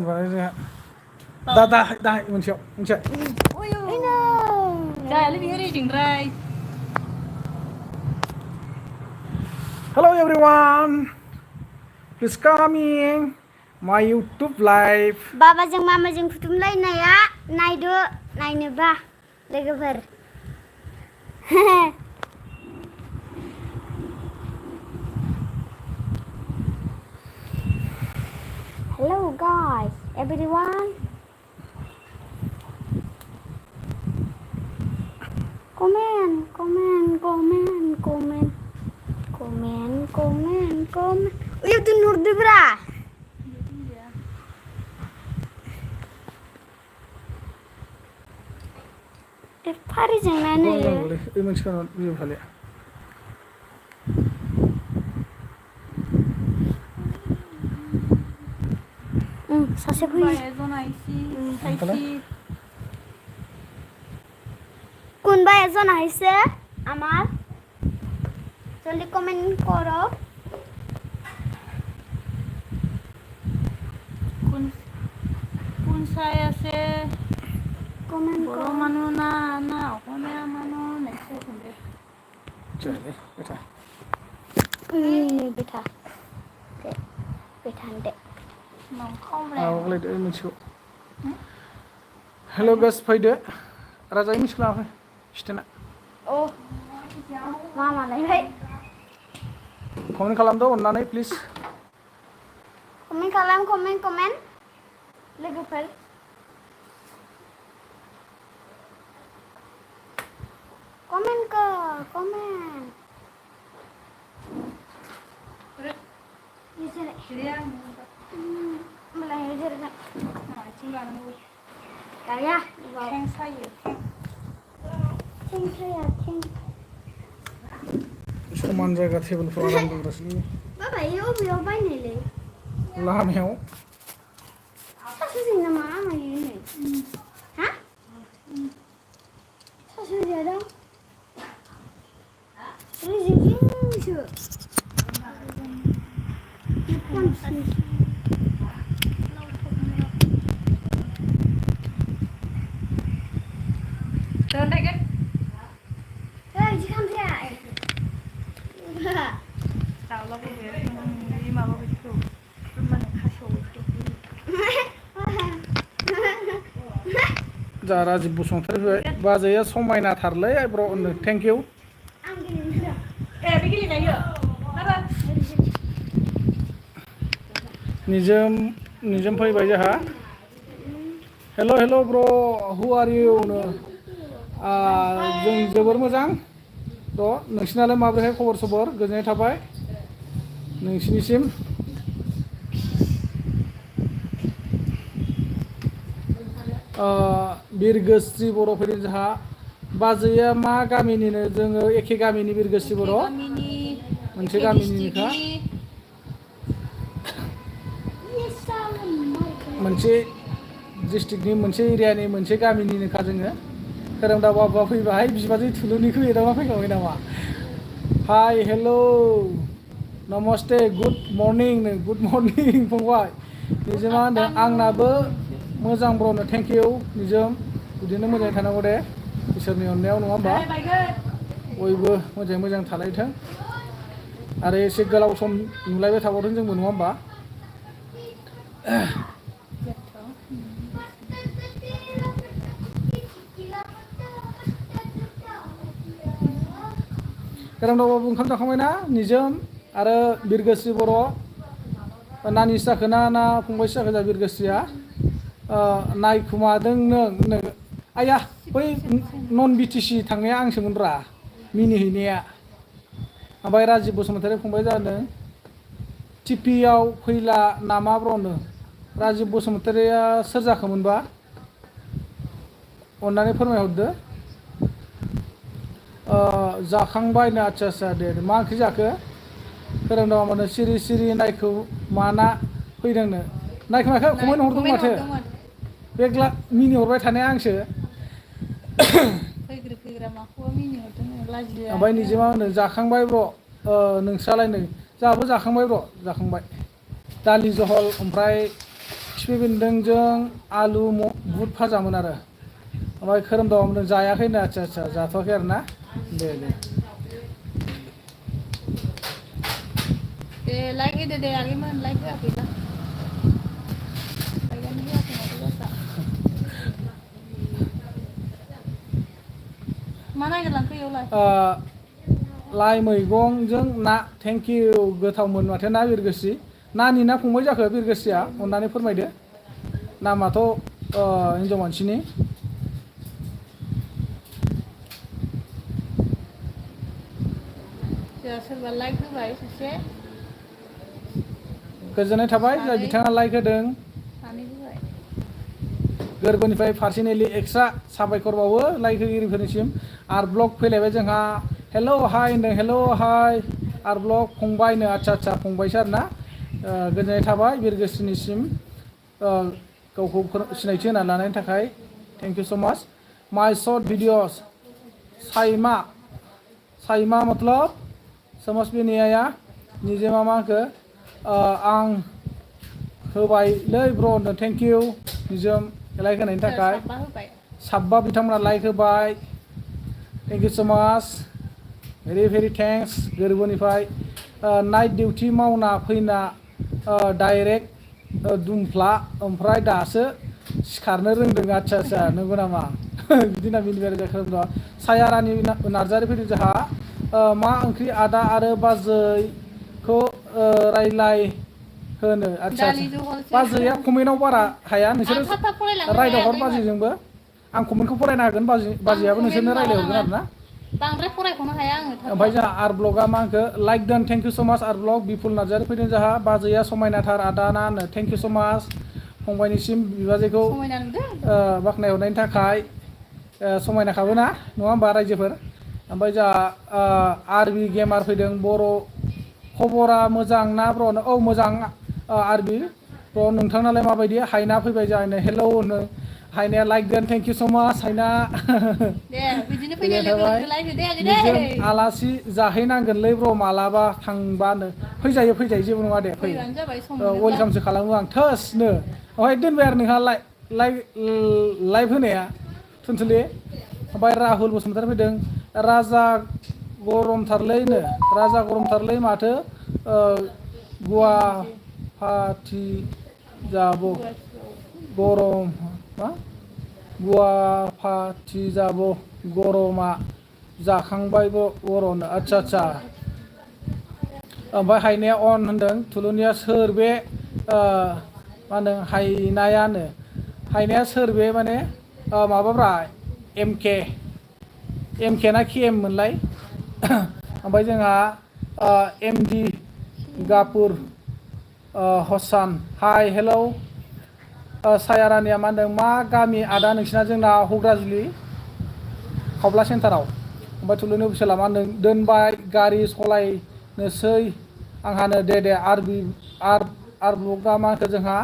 दा मोनसेयाव मोनसे जायालै बियो रेदिंद्राय Hello everyone, please coming my YouTube live. बाबाजों मामाजों खुथुमलायनाया नायदो नायनोबा लोगोफोर Hello guys, everyone. Comment. Uy, itu nur di bra. Pari jangan ya. Ini sekarang video kali. Sase bui. Kun bhai জন আহিছে আমার জলদি কমেন্ট করো কোন চাই আছে কমেন্ট বড় করো মানুহ না না অসমীয়া মানুহ নেক্সট শুনবে Cari, kita. Beta. Beta ndek. Nong không Aku lẹ lihat ini muncul. Hello guys, fayda. Raja ini sekolah apa? Istana. Oh. Mama này đấy. Komen kalamda ondan please. Comment kalam comment. Logoper. Comment ke, comment. Mulai hajar nak. Kaya. khen say Ceng saya ceng. Sekuman jaga table program tu terus ni. Baba yo biyo bani le. Lah meo. Sasa sih nama ama ini. Hah? Sasa dia dong. Rezeki sih. đơn đây cái Hey, chị không thấy à? tao lo cái việc đi mà lo cái chủ mình khá sầu जा राजीव बसुमतारी बाजैया समायना थारलै ब्र thank you ê cái gì này vậy निजोम फैबाय जोंहा हेल' ब्र हु आर U जों जोबोर मोजां थ' नोंसिनालाय माब्रैहाय खबर सबर गोजोननाय थाबाय नोंसिनिसिम बिरगोस्रि बर' फैदों जोंहा बाजैया मा गामिनिनो जोङो एखे गामिनि बिरगोस्रि बर' मोनसे गामिनिनोखा मोनसे डिस्ट्रिक्टनि मोनसे एरियानि मोनसे गामिनिनोखा जोङो खोरोमदाव बाबा फैबाय बिबाजै थुलुनिखौ एदावना फैखाबाय नामा हाय हेल' नमस्ते गुड मर्निं फंबाय निजोमा होनदों आंनाबो मोजां ब्रनो थेंक इउ निजोम बिदिनो मोजाङै थानांगौ दे इसोरनि अननायाव नङा होमबा बयबो मोजां थालायथों आरो एसे गोलाव सम नुलायबाय थाबावथों जोंबो नङा होमबा खोरोमदाव ओंखाम जाखांबाय ना निजोम आरो बिरगोस्रि बर' नानिसो जाखो ना फंबायसो जाखो जा बिरगोस्रिया नायखुमादों नों आया बै नन बिटिसि थांनाया आंसोमोनब्रा मिनिहैनाया ओमफ्राय राजिब बसुमतारी फंबाय जादों टिपिआव फैला नामा ब्रनो राजिब बसुमतारिया सोर जाखोमोनबा अन्नानै फोरमायहरदो जाखांबायनो आच्छा दे मा ओंख्रि जाखो खोरोमदाव मानो सिरि नायखौ माना फैदोंनो नायखोमाखै कमेन्ट हरदों माथो बे मिनि हरबाय थानाया आंसो फैग्रा माखौबा मिनि हरदों लाजिया ओमफ्राय निजोमा होनो जाखांबाय ब्र नोंस्रालाय नै जोंहाबो जाखांबाय ब्र जाखांबाय दालि जहल ओमफ्राय खिफि खिफि बेन्दोंजों आलु बुट भाजामोन आरो ओमफ्राय खोरोमदावा बुंदों जायाखैनो आदसा आदसा जाथ'वाखै आरो ना दे दे लाइक होदो दे आगैमोन लाइक होआखैबा लाइकआनो होआखै माथो गावस्रा मा नागिरलांखो इयावलाय लाइ मैगंजों ना थेंक इउ गोथावमोन माथो ना बिरगोस्रि नानि ना फंबाय जाखो बिरगोस्रिया अननानै फोरमायदो नामाथ' हिनजाव मानसिनि जोंहा सोरबा लाइक होबाय सासे गोजोननाय थाबाय जाय बिथाङा लाइक होदों सानै होबाय गोरबोनिफ्राय पार्सनेलि एक्सट्रा साबायखर बावो लाइक होगिरिफोरनिसिम आर ब्लग फैलायबाय जोंहा हेलौ हाय होनदों हेलौ हाय आर ब्लग फंबायनो आदसा आदसा फंबायसो आरो ना गोजोननाय थाबाय बिरगोस्रिनिसिम गावखौ सिनायथि होना लानायनि थाखाय थेंक इउ स' माच माय शर्ट भिडिअस साइमा मतलब समझ में नहीं आया निजे मा होनखो आं होबायलै ब्र' थेंक इउ निजोम लाइक होनायनि थाखाय साबा बिथांमोना लाइक होबाय थेंक इउ स' माच भेरि भेरि थेंक्स गोरबोनिफ्राय नाइट डिउटि मावना फैना डाइरेक्ट दुमफ्ला ओमफ्राय दासो सिखारनो रोंदों आदसा आदसा नंगौ नामा बिदिना मिनिबाय खोरोमदावा सायारानि नार्जारि फैदों जोंहा मा ओंख्रि आदा आरो बाजैखौ रायलाय होनो आदसा बाजैया कमेन्टआव बारा हाया नोंसोरो रायदावहर बाजैजोंबो आं कमेन्टखौ फरायनो हागोन बाजैयाबो नोंसोरनो रायलायहरगोन आरो ना बांद्राय फरायख'नो हाया आङो ओमफ्राय जोंहा आर ब्लगआ मा होनखो लाइक डान थेंक इउ स' माच आर ब्लग बिपुल नार्जारि फैदों जोंहा बाजैया समायनाथार आदाना होनो थेंक इउ स' माच फंबायनिसिम बिबाजैखौ बाख्नायहरनायनि थाखाय समायनाखाबो ना नङा होमबा रायजोफोर ओमफ्राय जोंहा आरबि गेमार फैदों बर' खबरा मोजां ना ब्र' औ मोजां आरबि ब्र' नोंथांनालाय माबायदि हायना फैबाय जानो हेलौ होनो हायनाया लाइक डान थेंक इउ स' माच हायना निजोम आलासि जाहैनांगोनलै ब्र' मालाबा थांबानो फैजायो जेबो नङा दे फै वेलकामसो खालामो आं थोसनो ओमफ्राय दोनबाय आरो नोंहा लाइभ होनाया थुनथुलि ओमफ्राय राहुल बसुमतारी फैदों राजा गरमथारलै माथो गुवाहाटि जाब गरम मा गुवाहाटि जाब गरमा जाखांबायबो बर'नो आदसा आदसा ओमफ्राय हायनाया अन होनदों थुलुनिया सोर बे मा होनदों हायनाया सोर बे माने माबाब्रा एमके ना केएम मोनलाय ओमफ्राय जोंहा एमडि गापुर हसान हाय हेलौ सायारानिया मा होनदों मा गामि आदा नोंसिना जोंना हग्राजुलि खावब्ला सेन्टाराव ओमफ्राय थुलुनि अफिसियेला मा होनदों दोनबाय गारि सलायनोसै आंहानो दे आर ब्लगआ मा होनखो जोंहा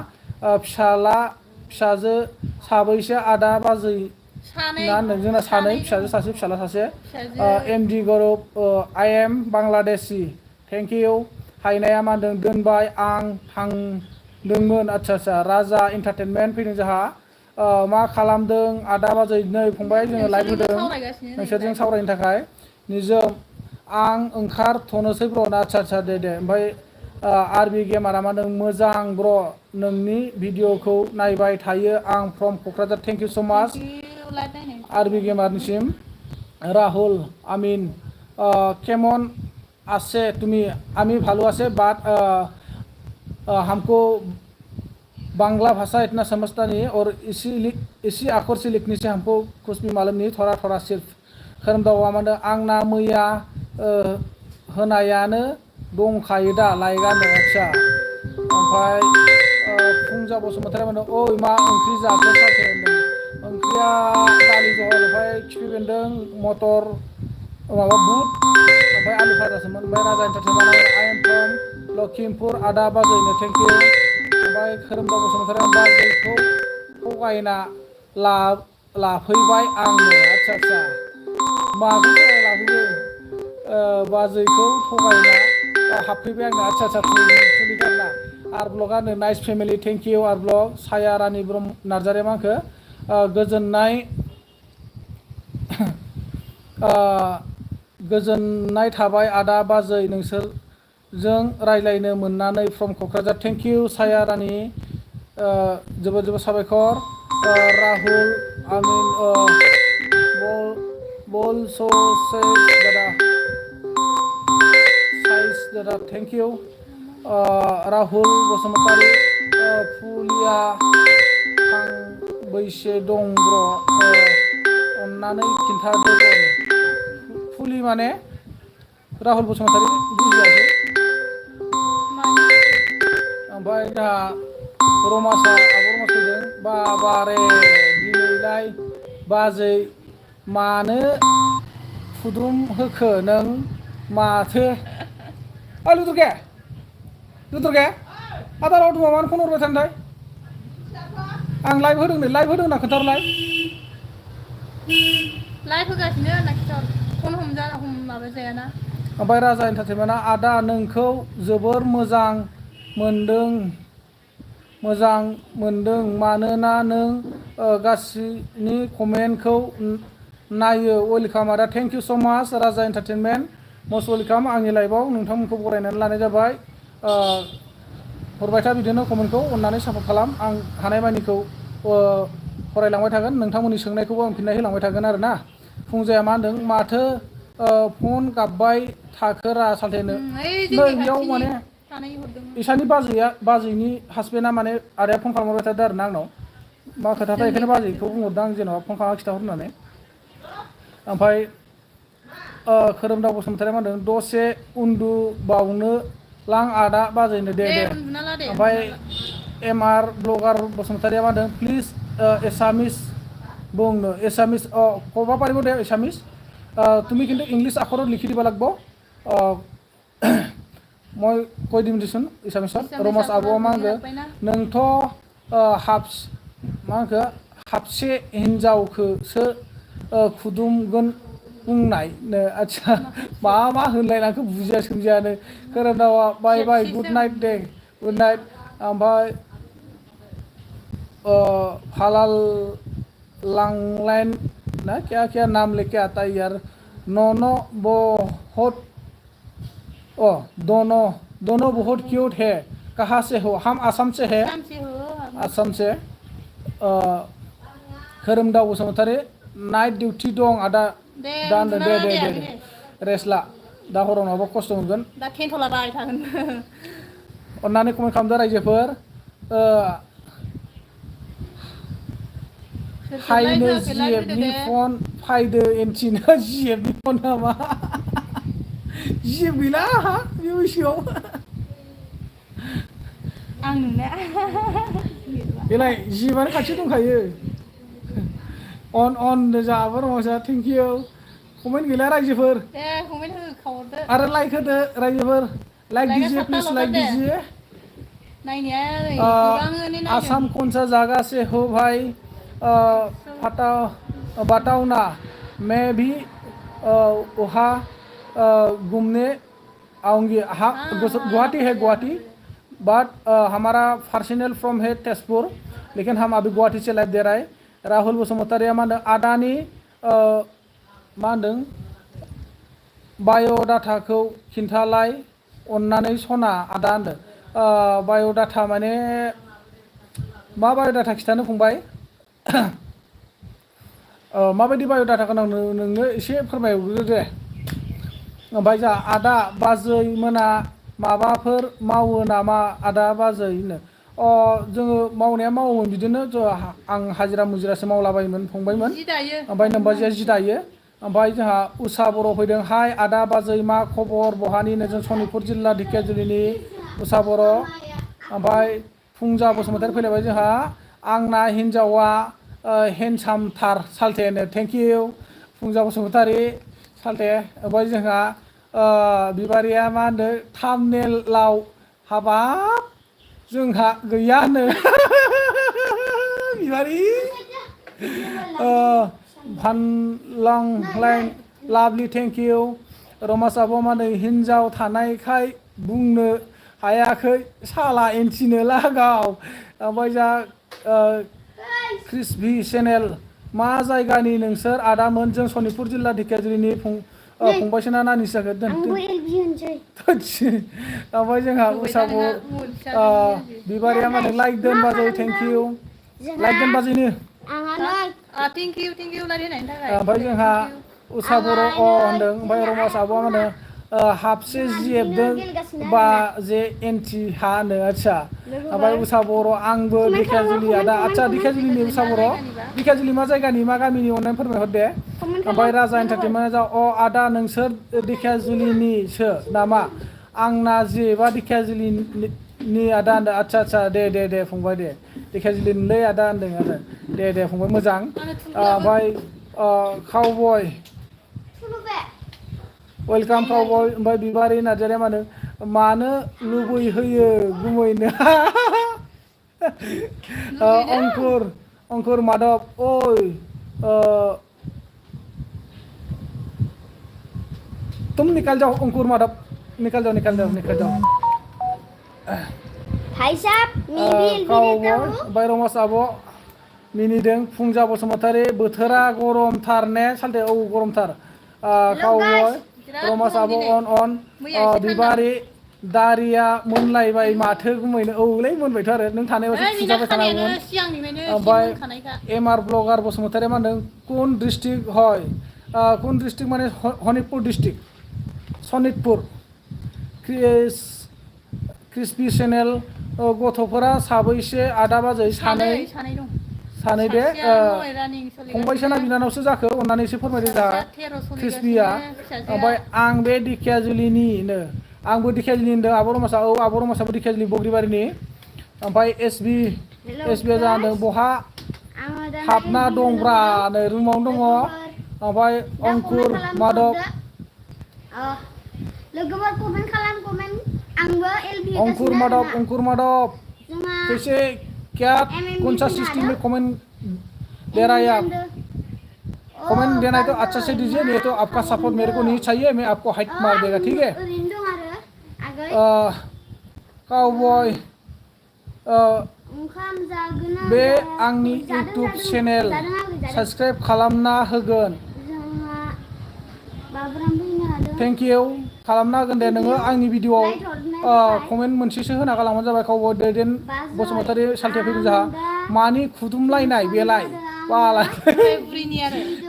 फिसाजो साबैसो आदा बाजै ना होनदों जोंना सानै फिसाजो सासे फिसाला सासे MD Gaurav I M Bangladeshi thank you हायनाया मा होनदों दोनबाय आं थांदोंमोन आदसा आदसा राजा एन्टारटेनमेन्ट फैदों जोंहा मा खालामदों आदा बाजै नै फंबाय जोङो लाइभ होदों नोंसोरजों सावरायनो थाखाय निजोम आं ओंखारथ'नोसै ब्र' आदसा आदसा दे ओमफ्राय आरबि गेमारा मा होनदों मोजां ब्र' नोंनि भिडिअखौ नायबाय थायो आं फ्रम क'क्राझार थेंक इउ स' माच आरबि गेमारनिसिम राहुल आमिन केमन आसे तुमी आमी भालो आसे बाट हमको बांग्ला भाषा इतना समझता नहीं है और इसी आखर से लिखने से हमको कुछ भी मालूम नहीं थोड़ा सिर्फ खोरोमदावा मा होनदों आंना मैया होनायानो दंखायो दा लाइकआनो आदसा ओमफ्राय फुंजा बसुमतारी मा होनदों ओइ मा ओंख्रि जाखो साखे होनदों ओंख्रिया दालि जहल ओमफ्राय खिफि बेन्दों मटर माबा बुट ओमफ्राय आलु भाजासोमोन ओमफ्राय राजा entertainment I am from Lakhimpur आदा बाजैनो थेंक इउ ओमफ्राय खोरोमदाव बसुमतारी बाजैखौ थगायना लाफैबाय आंनो आदसा आदसा माखौ थगायना लाफैयो बाजैखौ थगायना हाबफैबाय आंनो आदसा आदसा थुलिथारना आर ब्लगा nice family thank you our blog साया रानि ब्रह्म नार्जारिया मांखो गोजोननाय गोजोननाय थाबाय आदा बाजै नोंसोरजों रायज्लायनो मोननानै फ्रम क'क्राझार थेंक इउ साया रानि जोबोद जोबोद साबायखर राहुल आमिन बल सो दादा थेंक इउ राहुल बसुमतारी फुलिया थांबैसे दं ब्र अन्नानै खिन्थादो फुलि माने राहुल बसुमतारी बुजियाखै ओमफ्राय दा रमासा आब' रमास फैदों बाबारे दिनैलाय बाजै मानो फुद्रुम होखो नों माथो लुदुरगे आदाराव दङ मानो फन हरबाय थानोथाय आं लाइभ होदों होनना खोन्थाहरलाय लाइभ होगासिनो होनना खिथाहर फन माबा जायाना ओमफ्राय राजा एन्टारटेनमेन्टआ आदा नोंखौ जोबोर मोजां मोनदों मानोना नों गासिनि कमेन्टखौ नायो वेलकाम आदा थेंक इउ स' माच राजा एन्टारटेनमेन्ट मस्ट वेलकाम आंनि लाइभआव नोंथांमोनखौ बरायनानै लानाय जाबाय हरबाय था बिदिनो कमेन्टखौ अननानै सापर्ट खालाम आं हानायमानिखौ फरायलांबाय थागोन नोंथांमोननि सोंनायखौबो आं फिननाय होलांबाय थागोन आरो ना फुंजाया मा होनदों माथो फन गाबबाय थाखोरा सालथेनो बेयाव माने इसानि बाजैनि हासबेन्डआ माने आदाया फन खालामहरबाय थादों आरो ना आंनाव मा खोथाथाय बेखायनो बाजैखौ बुंहरदों आं जेनेबा फन खालामना खिथाहर होननानै ओमफ्राय खोरोमदाव बसुमतारी मा होनदों दसे उन्दुबावनो लां आदा बाजैनो दे ओमफ्राय एमआर ब्लगार बसुमतारीया मा होनदों प्लिज एसामिस बुंनो एसामिस ক'ব পাৰিব দে এসামিস তুমি কিন্তু ইংলিছ আখৰত লিখি দিব লাগিব মই কৈ দিম দিচোন এসামিছত ৰমাস आब'आ मा होनगोन नोंथ' मा होनखो हाबसे हिनजावखौसो खुदुमगोन बुंनायनो आच्छा मा होनलायनांखौ बुजिया सोमजियानो खोरोमदावा बाय बाय गुड नाइट दे गुड नाइट ओमफ्राय फालाल लांलाइन ना क्या नाम लेके आता है यार दोनों बहुत क्यूट है कहाँ से हो हम आसाम से है आसाम से खोरोमदाव बसुमतारी नाइट डिउटि दं आदा दा होनदों दे रेस्ट ला दा हराव नङाबा खस्थ' मोनगोन दा थेन्थ'लाबाय थागोन अन्नानै कमेन्ट खालामदो रायजोफोर हायनो जिएफनि फन फायदो एन्टिनो जिएफनि फन नामा जिएफ गैला आंहा बे बैसोआव आं नुनाया बेलाय जिएफआनो खाथियाव दंखायो अन जाबो रमासा थेंक इउ कमेन्ट गैला रायजोफोर दे कमेन्ट होखाहरदो आरो लाइक होदो रायजोफोर लाइक दीजिए प्लीज लाइक दीजिए आसाम कौन सा जगह से हो भाई बताओ ना मैं भी वहाँ घूमने आऊँगी हाँ गुवाहाटी है गुवाहाटी बट हमारा पर्सनल फ्रॉम है तेजपुर लेकिन हम अभी गुवाहाटी से लाइव दे रहा है राहुल बसुमतारीया मा होनदों आदानि मा होनदों बाय'डाटाखौ खिन्थालाय अन्नानै सना आदा होनदों बाय'डाटा माने मा बाय'डाटा खिन्थानो फंबाय माबायदि बाय'डाटाखौ नोंनो एसे फोरमायहरग्रो दे ओमफ्राय जा आदा बाजै मोना माबाफोर मावो नामा आदा बाजैनो जोङो मावनाया मावोमोन बिदिनो आं हाजिरा मुजिरासो मावलाबायोमोन फंबायमोन ओमफ्राय नोमबाजिया जि दायो ओमफ्राय जोंहा उषा बर' फैदों हाय आदा बाजै मा खबर बहानिनो जों सनितपुर जिल्ला ढेकियाजुलिनि उषा बर' ओमफ्राय फुंजा बसुमतारी फैलायबाय जोंहा आंना हिन्जावा हेन्डसामथार सालथेनो थेंक इउ फुंजा बसुमतारी सालथे ओमफ्राय जोंहा बिबारिया मा होनदों थामनेलाव हाबाब जोंहा गैया होनो बिबारि भानलांलाइन लाभलि थेंक इउ रमास आब' मा होनो हिन्जाव थानायखाय बुंनो हायाखै साला एन्टिनो लागाव ओमफ्राय जा क्रिस्पि चेनेल मा जायगानि नोंसोर आदामोन जों सनितपुर जिल्ला ढेकियाजुलिनि फंबायसोना नानिसो जागोन दोन आंबो एलबि होनसै ओमफ्राय जोंहा उसाबर बिबारिया माने लाइक दोन बाजै थेंक इउ लाइक दोन बाजैनो Ah, thank you lari होनायनि थाखाय ओमफ्राय जोंहा उषा बर' होनदों ओमफ्राय रमास आब'आ मा होनो हाबसे जिएफदों बा जे एन्टि हा होनो आदसा ओमफ्राय उषा बर' आंबो ढेकियाजुलि आदा आदसा ढेकियाजुलिनि उषा बर' ढेकियाजुलि मा जायगानि मा गामिनि अननानै फोरमायहर दे ओमफ्राय राजा एन्टारटेनमेन्टआ जा आदा नोंसोर ढेकियाजुलिनिसो नामा आंना जेबा ढेकियाजुलिनि आदा होनदों आदसा दे फंबाय दे ढेकियाजुलिनिलै आदा होनदों आरो दे फंबाय मोजां ओमफ्राय काउबय वेलकाम काउबय ओमफ्राय बिबारि नार्जारिया मानो लुबैहोयो गुमैनो अंकुर माधव ओइ तुम निकल जाओ अंकुर माधव निकल जाओ भाई साहब मेरी एलबि ओमफ्राय रमास आब' मिनिदों फुंजा बसुमतारी बोथोरा गरमथार ने सालथे औ गरमथार काउबय रमास आब' अन बिबारि दारिया मोनलायबाय माथो गुमैनो औलै मोनबायथ' आरो नों थानायावसो फुजाबाय थानांगौमोन ओमफ्राय एमआर ब्लगार बसुमतारी मा होनदों कुन डिस्ट्रिक्ट हय कुन डिस्ट्रिक्ट माने हनितपुर डिस्ट्रिक्ट सनितपुर क्रिस्पि चेनेल गथ'फोरा साबैसे आदा बाजै सानै दे फंबायसोना बिनानावसो जाखो अननानै एसे फोरमायदो जोंहा क्रिस्पिया ओमफ्राय आं बे ढेकियाजुलिनिनो आंबो ढेकियाजुलिनि होनदों आब' रमासा औ आब' रमासाबो ढेकियाजुलि बग्रिबारिनि ओमफ्राय एसबिया जादों बहा हाबना दंब्रा नै रुमावनो दङ ओमफ्राय अंकुर माधव लोगोफोर कमेन्ट खालाम आंबो एलबि अंकुर माधव कैसे क्या कौन सा सिस्टम में कमेंट दे रहा है आप कमेंट देना है तो अच्छा से दीजिए नहीं तो आपका सपोर्ट मेरे को नहीं चाहिए मैं आपको हाइट मार देगा ठीक है काउबय बे आंनि इउटुब चेनेल साबस्क्राइब खालामना होगोन थेंक इउ खालामना होगोन दे नोङो आंनि भिडिअआव कमेन्ट मोनसेसो होना गालांबानो जाबाय काउबय दैदेन बसुमतारी सालथे फैदों जोंहा मानि खुदुमलायनाय बेलाय बालाय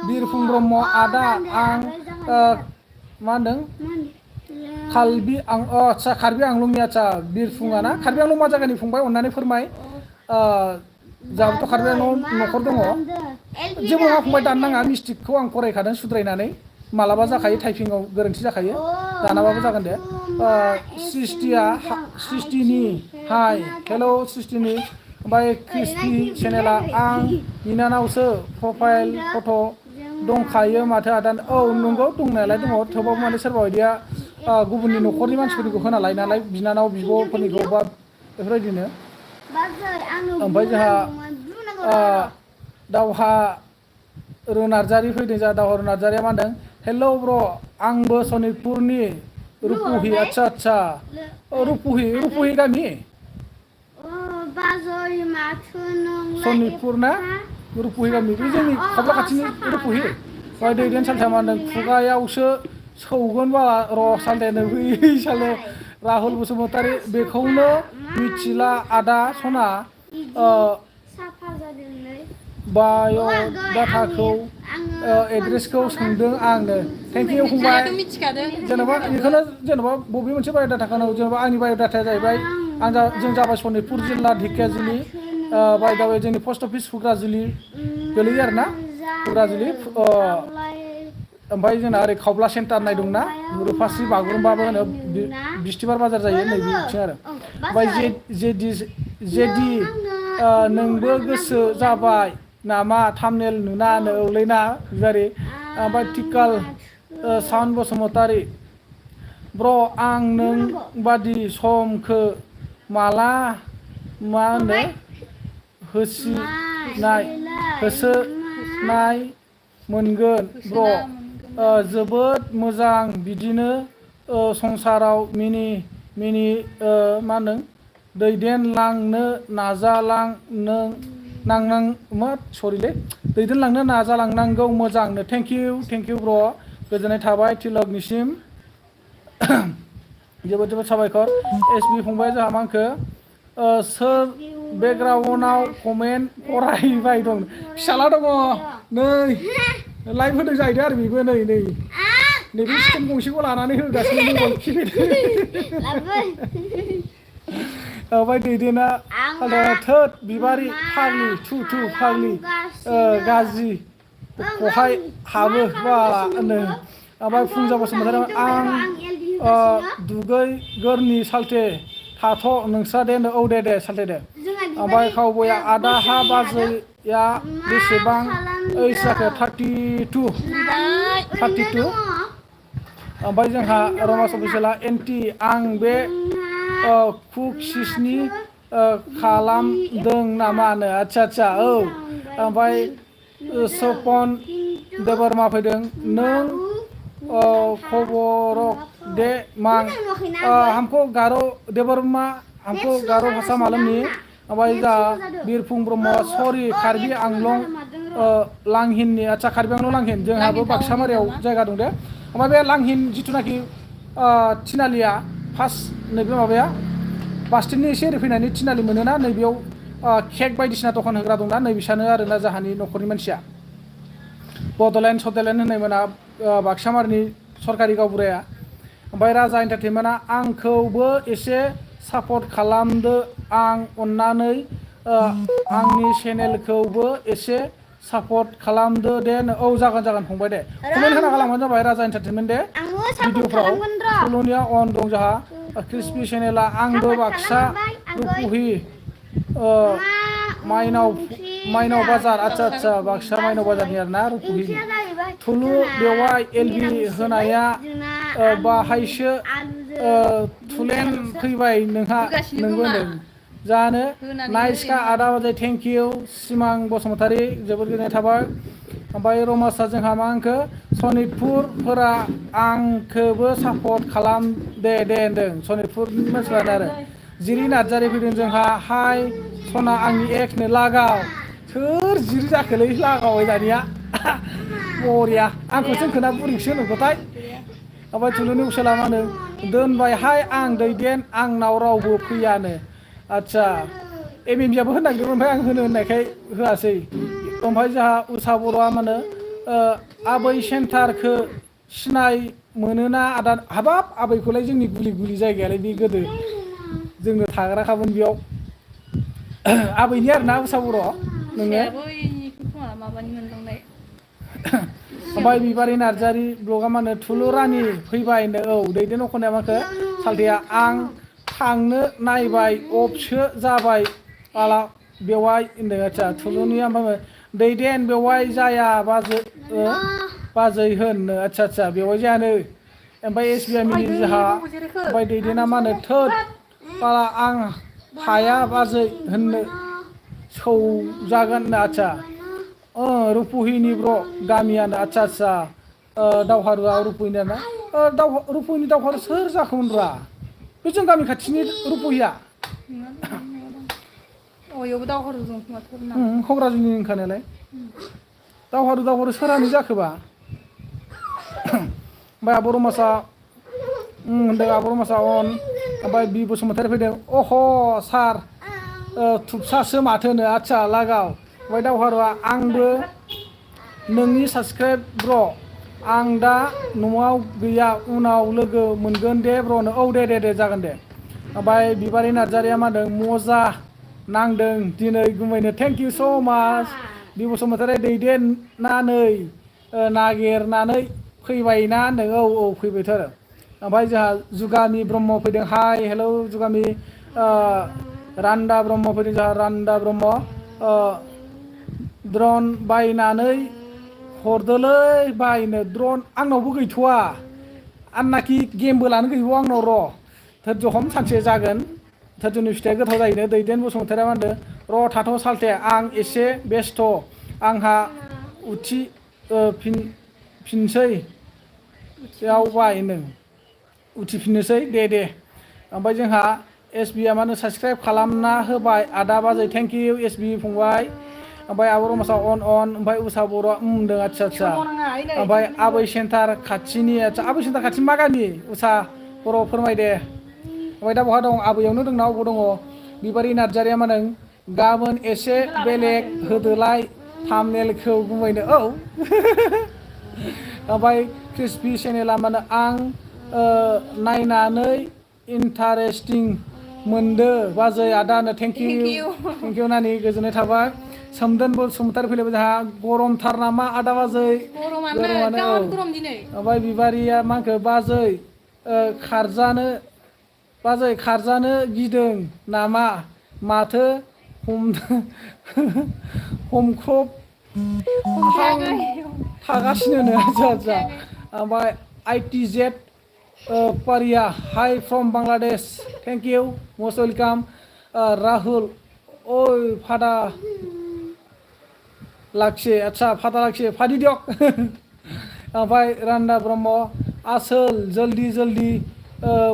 बिरफुं ब्रह्म आदा आं मा होनदों कार्बि आंलंनि आदसा बिरफुङा ना कार्बि आंलं मा जायगानि फंबाय अननानै फोरमाय जोंहाबोथ' कार्बि आंलं न'खर दङ जेबो नङा फंबाय दाननाङा मिस्टेकखौ आं फरायखादों सुद्रायनानै मालाबा जाखायो टाइपिंआव गोरोन्थि जाखायो दानाबाबो जागोन दे सृष्टिनि हाय हेल' सृष्टिनि ओमफ्राय क्रिस्पि चेनेला आं बिनानावसो प्रफाइल फट' दंखायो माथो आदा औ नंगौ दंनायालाय दङ थेवबाबो माने सोरबा बायदिया गुबुननि न'खरनि मानसिफोरनिखौ होना लायो नालाय बिनानाव बिब'फोरनिखौ बा बेफोरबायदिनो ओमफ्राय जोंहा दावहारु नार्जारि फैदों जोंहा दावहारु नार्जारिया मा होनदों हेल' ब्र आंबो सनितपुरनि रुपुहि आदसा रुपुहि गामि सनितपुर ना रुपुहि गामि बे जोंनि खाब्ला खाथिनि रुपुहि ओमफ्राय दैदेन सालथाया मा होनदों खुगायावसो सौगोन बाला र' सालथायानो बै साले राहुल बसुमतारी बेखौनो मिथिला आदा सना बाय'डाटाखौ एड्रेसखौ सोंदों आंनो थेंक इउ फंबाय जेनेबा बबे मोनसे बाय'डाटाखौ जेनेबा आंनि बाय'डाटाया जाहैबाय जों जाबाय सनितपुर जिल्ला ढेकियाजुलि बाय दा वे जोंनि पस्ट अफिस हुग्राजुलि गोलैयो आरो ना हुग्राजुलि ओमफ्राय जोंना ओरै खावब्ला सेन्टार नाय दंना रुपास्रि बागुरुम्बाबो होनो बिस्थिबार बाजार जायो नै बिथिं आरो ओमफ्राय जेदि नोंबो गोसो जाबाय नामा थामनेल नुनानो औलैना बिबारि ओमफ्राय टिकाल साउन बसुमतारी ब्र आं नों बादि समखौ माला मा होनो होसोनाय मोनगोन ब्र जोबोद मोजां बिदिनो संसाराव मिनि मिनि मा होनदों दैदेनलांनो नाजालांनो नांनां मा सरिलै दैदेनलांनो नाजालांनांगौ मोजांनो थेंक इउ ब्र गोजोननाय थाबाय तिलकनिसिम जोबोद जोबोद साबायखर एसबि फंबाय जोंहा मा होनखो सोर बेकग्राउन्डआव कमेन्ट फरायबाय दं फिसाला दङ नै लाइभ होदों जाहैदों आरो बेबो नै नैबे स्टेन्ड गंसेखौ लानानै होगासिनो मबाइल खिलिदों ओमफ्राय दैदेना थोद बिबारि फाग्लि थु फाग्लि गाज्रि खहाय हाबो बाला होनो ओमफ्राय फुंजा बसुमतारी आं दुगै गोरनि सालथे थाथ' नोंस्रा दे औ दे सालथे दे ओमफ्राय खावबया आदा हा बाजैया बेसेबां ओइस जाखो 32 ओमफ्राय जोंहा रमास अफिसियेला एन्टि आं बे कुकसिसनि खालामदों नामानो आदसा औ ओमफ्राय सपन देबरमा फैदों नों खबर दे मां हमको गारो देबरमा हमको गारो भाषा मालूम नहीं ओमफ्राय जा बिरफुं ब्रह्म सरि कार्बि आंलं लांहिननि आदसा कार्बि आंलं लांहिन जोंहाबो बाक्सामारियाव जायगा दं दे ओमफ्राय बे लांहिन जिथुनाखि थिनालिया फार्स्ट नैबे माबाया बास स्टेन्डनि एसे ओरै फैनानै थिनालि मोनोना नैबेयाव केक बायदिसिना दखान होग्रा दंना नैबिसानो आरोना जाहानि न'खरनि मानसिया बड'लेण्ड होननाय मोना बाक्सामारिनि सरकारि गावबुराया ओमफ्राय राजा एन्टारटेनमेन्टआ आंखौबो एसे सापर्ट खालामदो आं अननानै आंनि चेनेलखौबो एसे सापर्ट खालामदो दे औ जागोन फंबाय दे कमेन्ट होना गालांबानो जाबाय राजा एन्टारटेनमेन्ट दे भिडिअफ्राव थुलुनिया अन दं जोंहा क्रिस्पि चेनेला आंबो बाक्सा रुपुहि माइनाव बाजार आदसा बाक्सा माइनाव बाजारनि आरोना रुपुहिनि थुलु बेवाय एलबि होनाया बाहायसो थुलेन फैबाय नोंहा नोंबो होनदों जानो नाइसखा आदा बाजै थेंक इउ सिमां बसुमतारी जोबोद गोजोननाय थाबाय ओमफ्राय रमासा जोंहा मा होनखो सनितपुरफोरा आंखौबो सापर्ट खालाम दे होनदों सनितपुरनि मानसिफ्रानो आरो जिरि नार्जारि फैदों जोंहा हाय सना आंनि एक्सनो लागाव सोर जिरि जाखोलै लागावबाय दानिया बरिया आंखौ जोंखोना बुरिखौसो होनोगोथाय ओमफ्राय थुलुनि उसाला मा होनो दोनबायहाय आं दैदेन आंनाव रावबो फैयानो आदसा एमएमबिआबो होननांगौमोन ओमफ्राय आं होनो होननायखाय होआसै ओमफ्राय जोंहा उषा बर'आ मा होनो आबै सेन्टारखौ सिनाय मोनोना आदा हाबाब आबैखौलाय जोंनि गुलि जायगायालाय बे गोदो जोंनो थाग्राखामोन बेयाव आबैनि आरोना उषा बर' नोङो ओमफ्राय बिबारि नार्जारि ब्लगा मा होनो थुलु रानि फैबाय होनदों औ दैदेन अखनाया माखो सालथेया आं थांनो नायबाय अफसो जाबाय आला बेवाय होनदों आदसा थुलुनि ओमफ्राय दैदेन बेवाय जाया बाजै होननो आदसा बेवाय जायानो ओमफ्राय एसबिआइ मिनि जोंहा ओमफ्राय दैदेना मा होनो थोद बाला आं हाया बाजै होननो सौजागोन आदसा रुपुहिनि ब्र गामियानो आदसा दावहारुआ रुपुहिनि आरोना रुपुहिनि दावहारु सोर जाखोमोनब्रा बे जों गामि खाथिनि रुपुहिया क'क्राझारनि ओंखारनायालाय दावहारु सोरानो जाखोबा ओमफ्राय आब' रमासा होनदों आब' रमासा अन ओमफ्राय बि बसुमतारी फैदों अह सार थुबसासो माथोनो आदसा लागाव ओमफ्राय दावहारुआ आंबो नोंनि साबसक्राइब ब्र आं दा न'आव गैया उनाव लोगो मोनगोन दे ब्रनो औ दे जागोन दे ओमफ्राय बिबारि नार्जारिया मा होनदों मजा नांदों दिनै गुमैनो थेंक इउ स' माच बि बसुमतारी दैदेननानै नागिरनानै फैबायना होनदों औ फैबायथ' आरो ओमफ्राय जोंहा जुगामि ब्रह्म फैदों हाय हेलौ जुगामि रान्दा ब्रह्म फैदों जोंहा रान्दा ब्रह्म ड्रन बायनानै हरदोलै बायनो ड्रन आंनावबो गैथ'वा आंनाखि गेमबो लानो गैबावा आंनाव र' धोर्ज हम सानसे जागोन धोर्जनि फिथाइया गोथाव जायोनो दैदेन बसुमतारिया मा होनदों र' थाथ' सालथे आं एसे बेस्थ' आंहा फिनसै आवबाय होनदों उथिफिननोसै दे ओमफ्राय जोंहा SB आ मानो साबस्क्राइब खालामना होबाय आदा बाजै थेंक इउ SB फंबाय ओमफ्राय आब' रमासा अन ओमफ्राय उषा बर' होनदों आदसा ओमफ्राय आबै सेन्टार खाथिनि आदसा आबै सेन्टार खाथिनि मा गामि उषा बर' फोरमाय दे ओमफ्राय दा बहा दं आबैयावनो दं ना अबाव दङ बिबारि नार्जारिया मा होनदों गाबोन एसे बेलेग होदोलाय थामनेलखौ गुमैनो औ ओमफ्राय क्रिस्पि चेनेला मा होनो आं नायनानै इन्टारेस्टिं मोनदो बाजै आदानो थेंक इउ नानि गोजोननाय थाबाय सोमदोन बसुमतारी फैलायबाय जोंहा गरमथार नामा आदा बाजै गरमानो औ ओमफ्राय बिबारिया मा होनखो बाजै खारजानो गिदों नामा माथो हमख्रब थागासिनो आदसा ओमफ्राय ITZ Pariya high from Bangladesh thank you must welcome Rahul ओइ फादा लाखिए आदसा फादा लाखिए फादि दियक ओमफ्राय रान्दा ब्रह्म आसोल जल्दि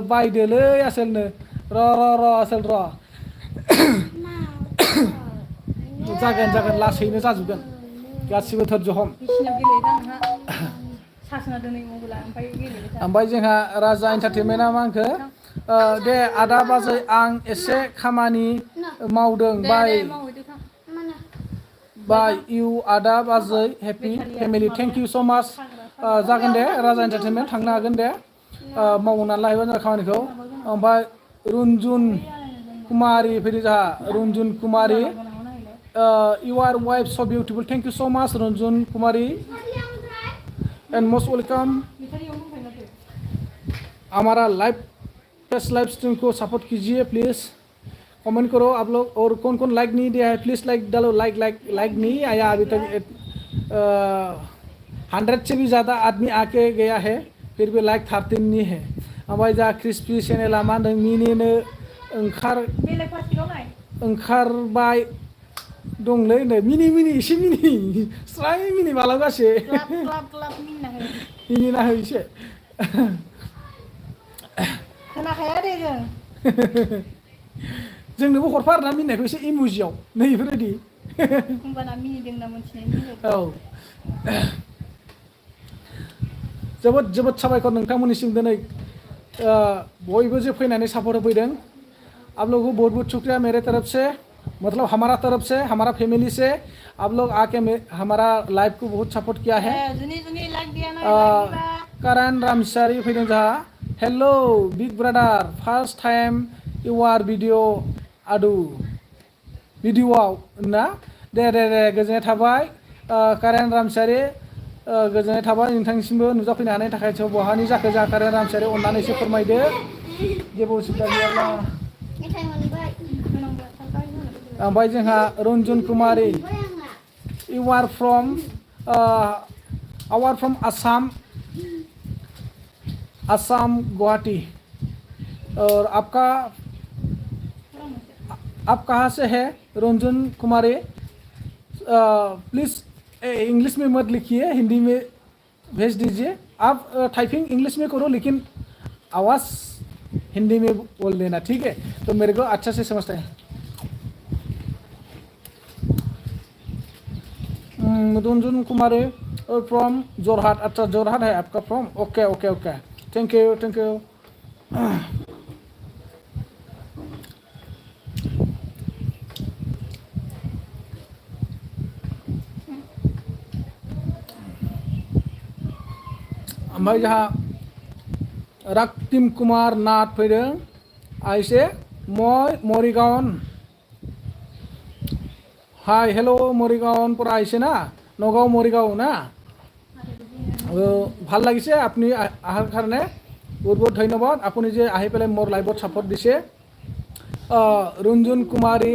बायदोलै आसोलनो र' आसोल र' जागोन लासैनो जाजोबगोन गासिबो धोर्ज हम ओमफ्राय जोंहा राजा एन्टारटेनमेन्टआ मा होनखो दे आदा बाजै आं एसे खामानि मावदों बाय इउ आदा बाजै हेपि फेमिलि थेंक इउ स' माच जागोन दे राजा एन्टारटेनमेन्ट थांनो हागोन दे मावनानै लाहैबानो जाबाय खामानिखौ ओमफ्राय रुनजुन कुमारि फैदो जोंहा रुनजुन कुमारि इउ आर वाइफ स' बिउटिफुल थेंक इउ स' माच रुनजुन कुमारि एंड मोस्ट वेलकम हमारा लाइव स्ट्रीम को सपोर्ट कीजिए प्लीज़ कमेंट करो आप लोग और कौन लाइक नहीं दिया है प्लीज़ लाइक डालो लाइक नहीं आया अभी तक 100 से भी ज़्यादा आदमी आके गया है फिर भी लाइक 13 नहीं है ओमफ्राय जा क्रिस्पि चेनेला मा होनदों मिनिनो ओंखारबाय दंलै होनदों मिनि एसे मिनि स्राय मिनि मालाबासे मिनिना हो एसे खोनाखाया दे जों जोंनोबो हरफा आरोना मिनिनायखौ एसे इम'जियाव नै बेफोरबायदि होमबाना मिनिदोंना मोनथिनायनि औ जोबोद साबायखर नोंथांमोननिसिम दिनै बयबो जे फैनानै सापर्ट होफैदों आप लोगों को बहुत शुक्रिया मेरे तरफ से मतलब हमारा तरफ से हमारा फैमिली से आप लोग आके हमारा लाइव को बहुत सपोर्ट किया है करण रामसारी फैदों जोंहा hello big brother first time you are भिडिअआव ना दे गोजोननाय थाबाय करण रामसारी गोजोननाय थाबाय नोंथांनिसिमबो नुजाफैनो हानायनि थाखाय बहानि जाखो जा करण रामसारी अननानै एसे फोरमायदो जेबो उसुबिदा गैयाब्ला ओमफ्राय जोंहा Ranjun Kumari you are from Assam Guwahati और आप कहाँ से है रंजन कुमारी प्लीज़ इंग्लिश में मत लिखिए हिंदी में भेज दीजिए आप टाइपिंग इंग्लिश में करो लेकिन आवाज़ हिंदी में बोल देना ठीक है तो मेरे को अच्छा से समझता है रंजन कुमारी फ्रॉम जोरहाट अच्छा जोरहाट है आपका फ्रॉम ओके थैंक यू ओमफ्राय जोंहा राक्तिम कुमार नाथ फैदों आइसे मरिगावन हाय हेलो मरिगावन पर आइसे ना नगाँव मरिगाँव ना ভাল লাগিছে আপনি আহাৰ কাৰণে বহুত ধন্যবাদ আপুনি যে আহি পেলাই মোৰ লাইভত সাপোर्ट দিছে रंजन कुमारी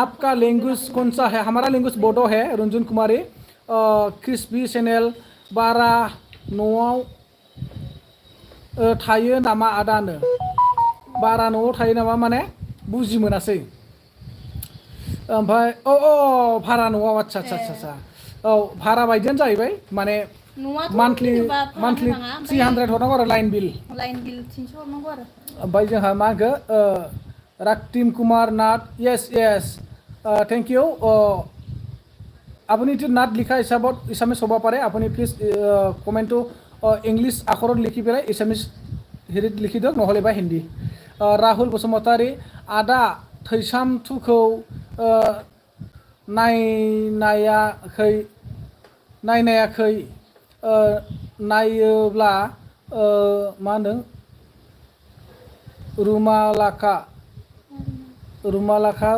आपका लैंग्वेज कौन सा है हमारा लैंग्वेज बोडो है रंजन कुमारी क्रिस्पी चैनल बारा न'आव थायो नामा आदानो बारा न'आव थायो नामा माने बुजि मोनासै ओमफ्राय भारा न'आव आच्छा औ भारा बायदियानो जाहैबाय माने मान्थलि 300 हरनांगौ आरो लाइन बिल 300 हरनांगौ आरो ओमफ्राय जोंहा मा होनखो राक्तिम कुमार नाथ यस थैंक यू আপুনি যদি নাট লিখা হিচাপত ইছামিছ হ'ব পাৰে আপুনি প্লিজ কমেণ্টটো ইংলিছ আখৰত লিখি পেলাই ইছামিছ হেৰিত লিখি দিয়ক নহ'লে বা হিন্দী राहुल बसुमतारी आदा थैसाम थुखौ नायनायाखै नायोब्ला मा होनदों रुमालाखा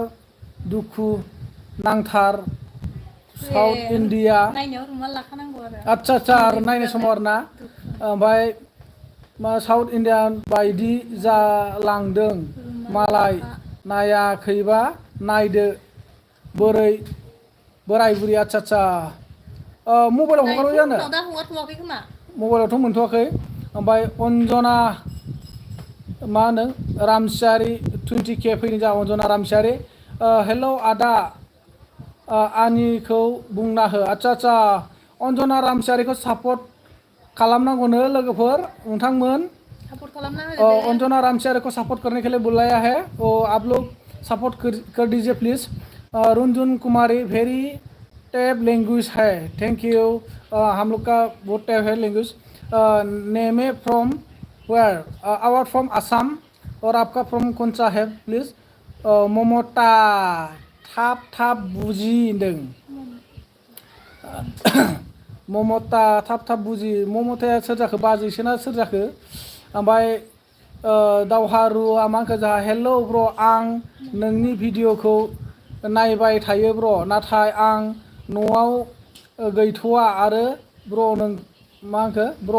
दुखु नांथार साउथ इन्डिया नायनायाव रुमाल लाखानांगौ आरो आच्छा नायनाय समाव आरोना ओमफ्राय मा साउथ इन्डियान बायदि जालांदों मालाय नायाखैबा नायदो बोराय बुरि आच्छा मबाइलाव हगारबाय जानो दा हगारथ'वाखै खोमा मबाइलावथ' मोनथ'वाखै ओमफ्राय अन्जना मा होनो रामसियारि 20K फैदों जोंहा अन्जना रामसियारि हेल' आदा आनिखौ बुंना हो आच्छा अन्जना रामसियारिखौ सापर्ट खालामनांगौनो लोगोफोर नोंथांमोन सपोर्ट खालामना हो अंजना रामसियारी को सपोर्ट करने के लिए बुलाया है तो आप लोग सपोर्ट कर दीजिए please Runjun Kumari very tough language है थैंक यू हम लोग का बहुत टैब है लैंग्वेज नेमे from where our from Assam और आपका फ्रॉम कौन सा है प्लीज़ ममता थाब बुजि होनदों ममता थाब बुजि ममताया सोर जाखो बाजैसोना सोर जाखो ओमफ्राय दावहारुआ मा होनखो जोंहा हेल' ब्र आं नोंनि भिडिअखौ नायबाय थायो ब्र नाथाय आं न'आव गैथ'वा आरो ब्र नों मा होनखो ब्र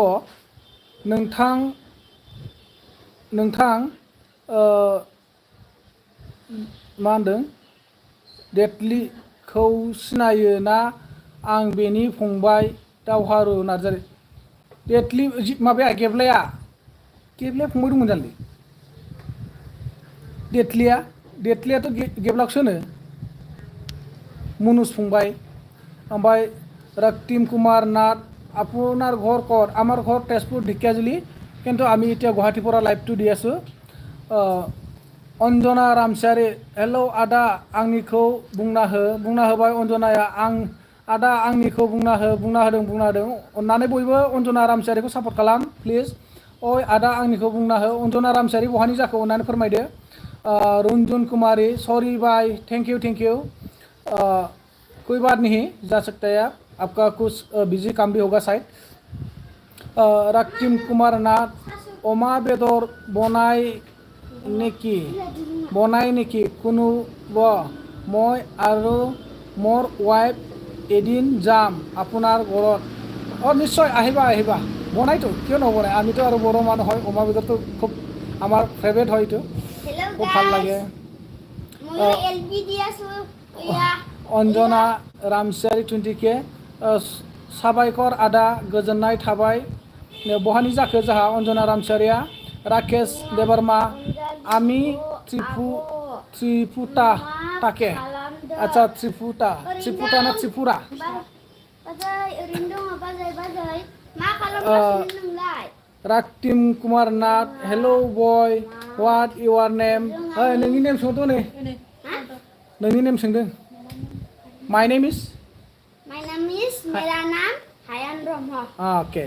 नोंथां मा होनदों डेटलिखौ सिनायो ना आं बेनि फंबाय दावहारु नार्जारि डेटलि माबाया गेब्लाया फंबाय दंमोन जानो डेटलियाथ' गेब्लाखौसो होनो मनुज फंबाय ओमफ्राय रक्तिम कुमार नाथ আপোনাৰ ঘৰ ক'ত আমাৰ ঘৰ তেজপুৰ ঢেকিয়াজুলি কিন্তু আমি এতিয়া গুৱাহাটীৰ পৰা লাইভটো দি আছোঁ अन्जना रामसियारि हेल' आदा आंनिखौ बुंना होबाय अन्जनाया आदा आंनिखौ बुंना होदों अन्नानै बयबो अन्जना रामसियारिखौ सापर्ट खालाम प्लिज ओइ आदा आंनिखौ बुंना हो अन्जना रामसियारि बहानि जाखो अन्नानै फोरमायदो रुंजुन कुमारी सॉरी बाय थैंक यू कोई बात नहीं जा सकता है आपका कुछ बिजी काम भी होगा शायद रक्तिम कुमार नाथ अमा बेदर बनाय नेकी कोনোব মই আৰু মোৰ ৱাইফ এদিন যাম আপোনাৰ ঘৰত নিশ্চয় আহিবা বনাইতো কিয় নবনাই আমিতো আৰু বড় মানুহ হয় অমা বেদৰটো খুব আমাৰ ফেভাৰিট হয় এইটো খুব ভাল লাগে अन्जना रामसियारि 20K साबायखर आदा गोजोननाय थाबाय बहानि जाखो जोंहा अन्जना रामसियारिया राकेश देबर्मा आमी त्रिपुटा ताके अच्छा त्रिपुटा ना त्रिपुरा राक्तिम कुमार नाथ हेलो बॉय व्हाट योर नेम नोंनि नेम सोंदों नै नोंनि नेम सोंदों माय नेम इज मेरा नाम हायान ब्रह्म ओके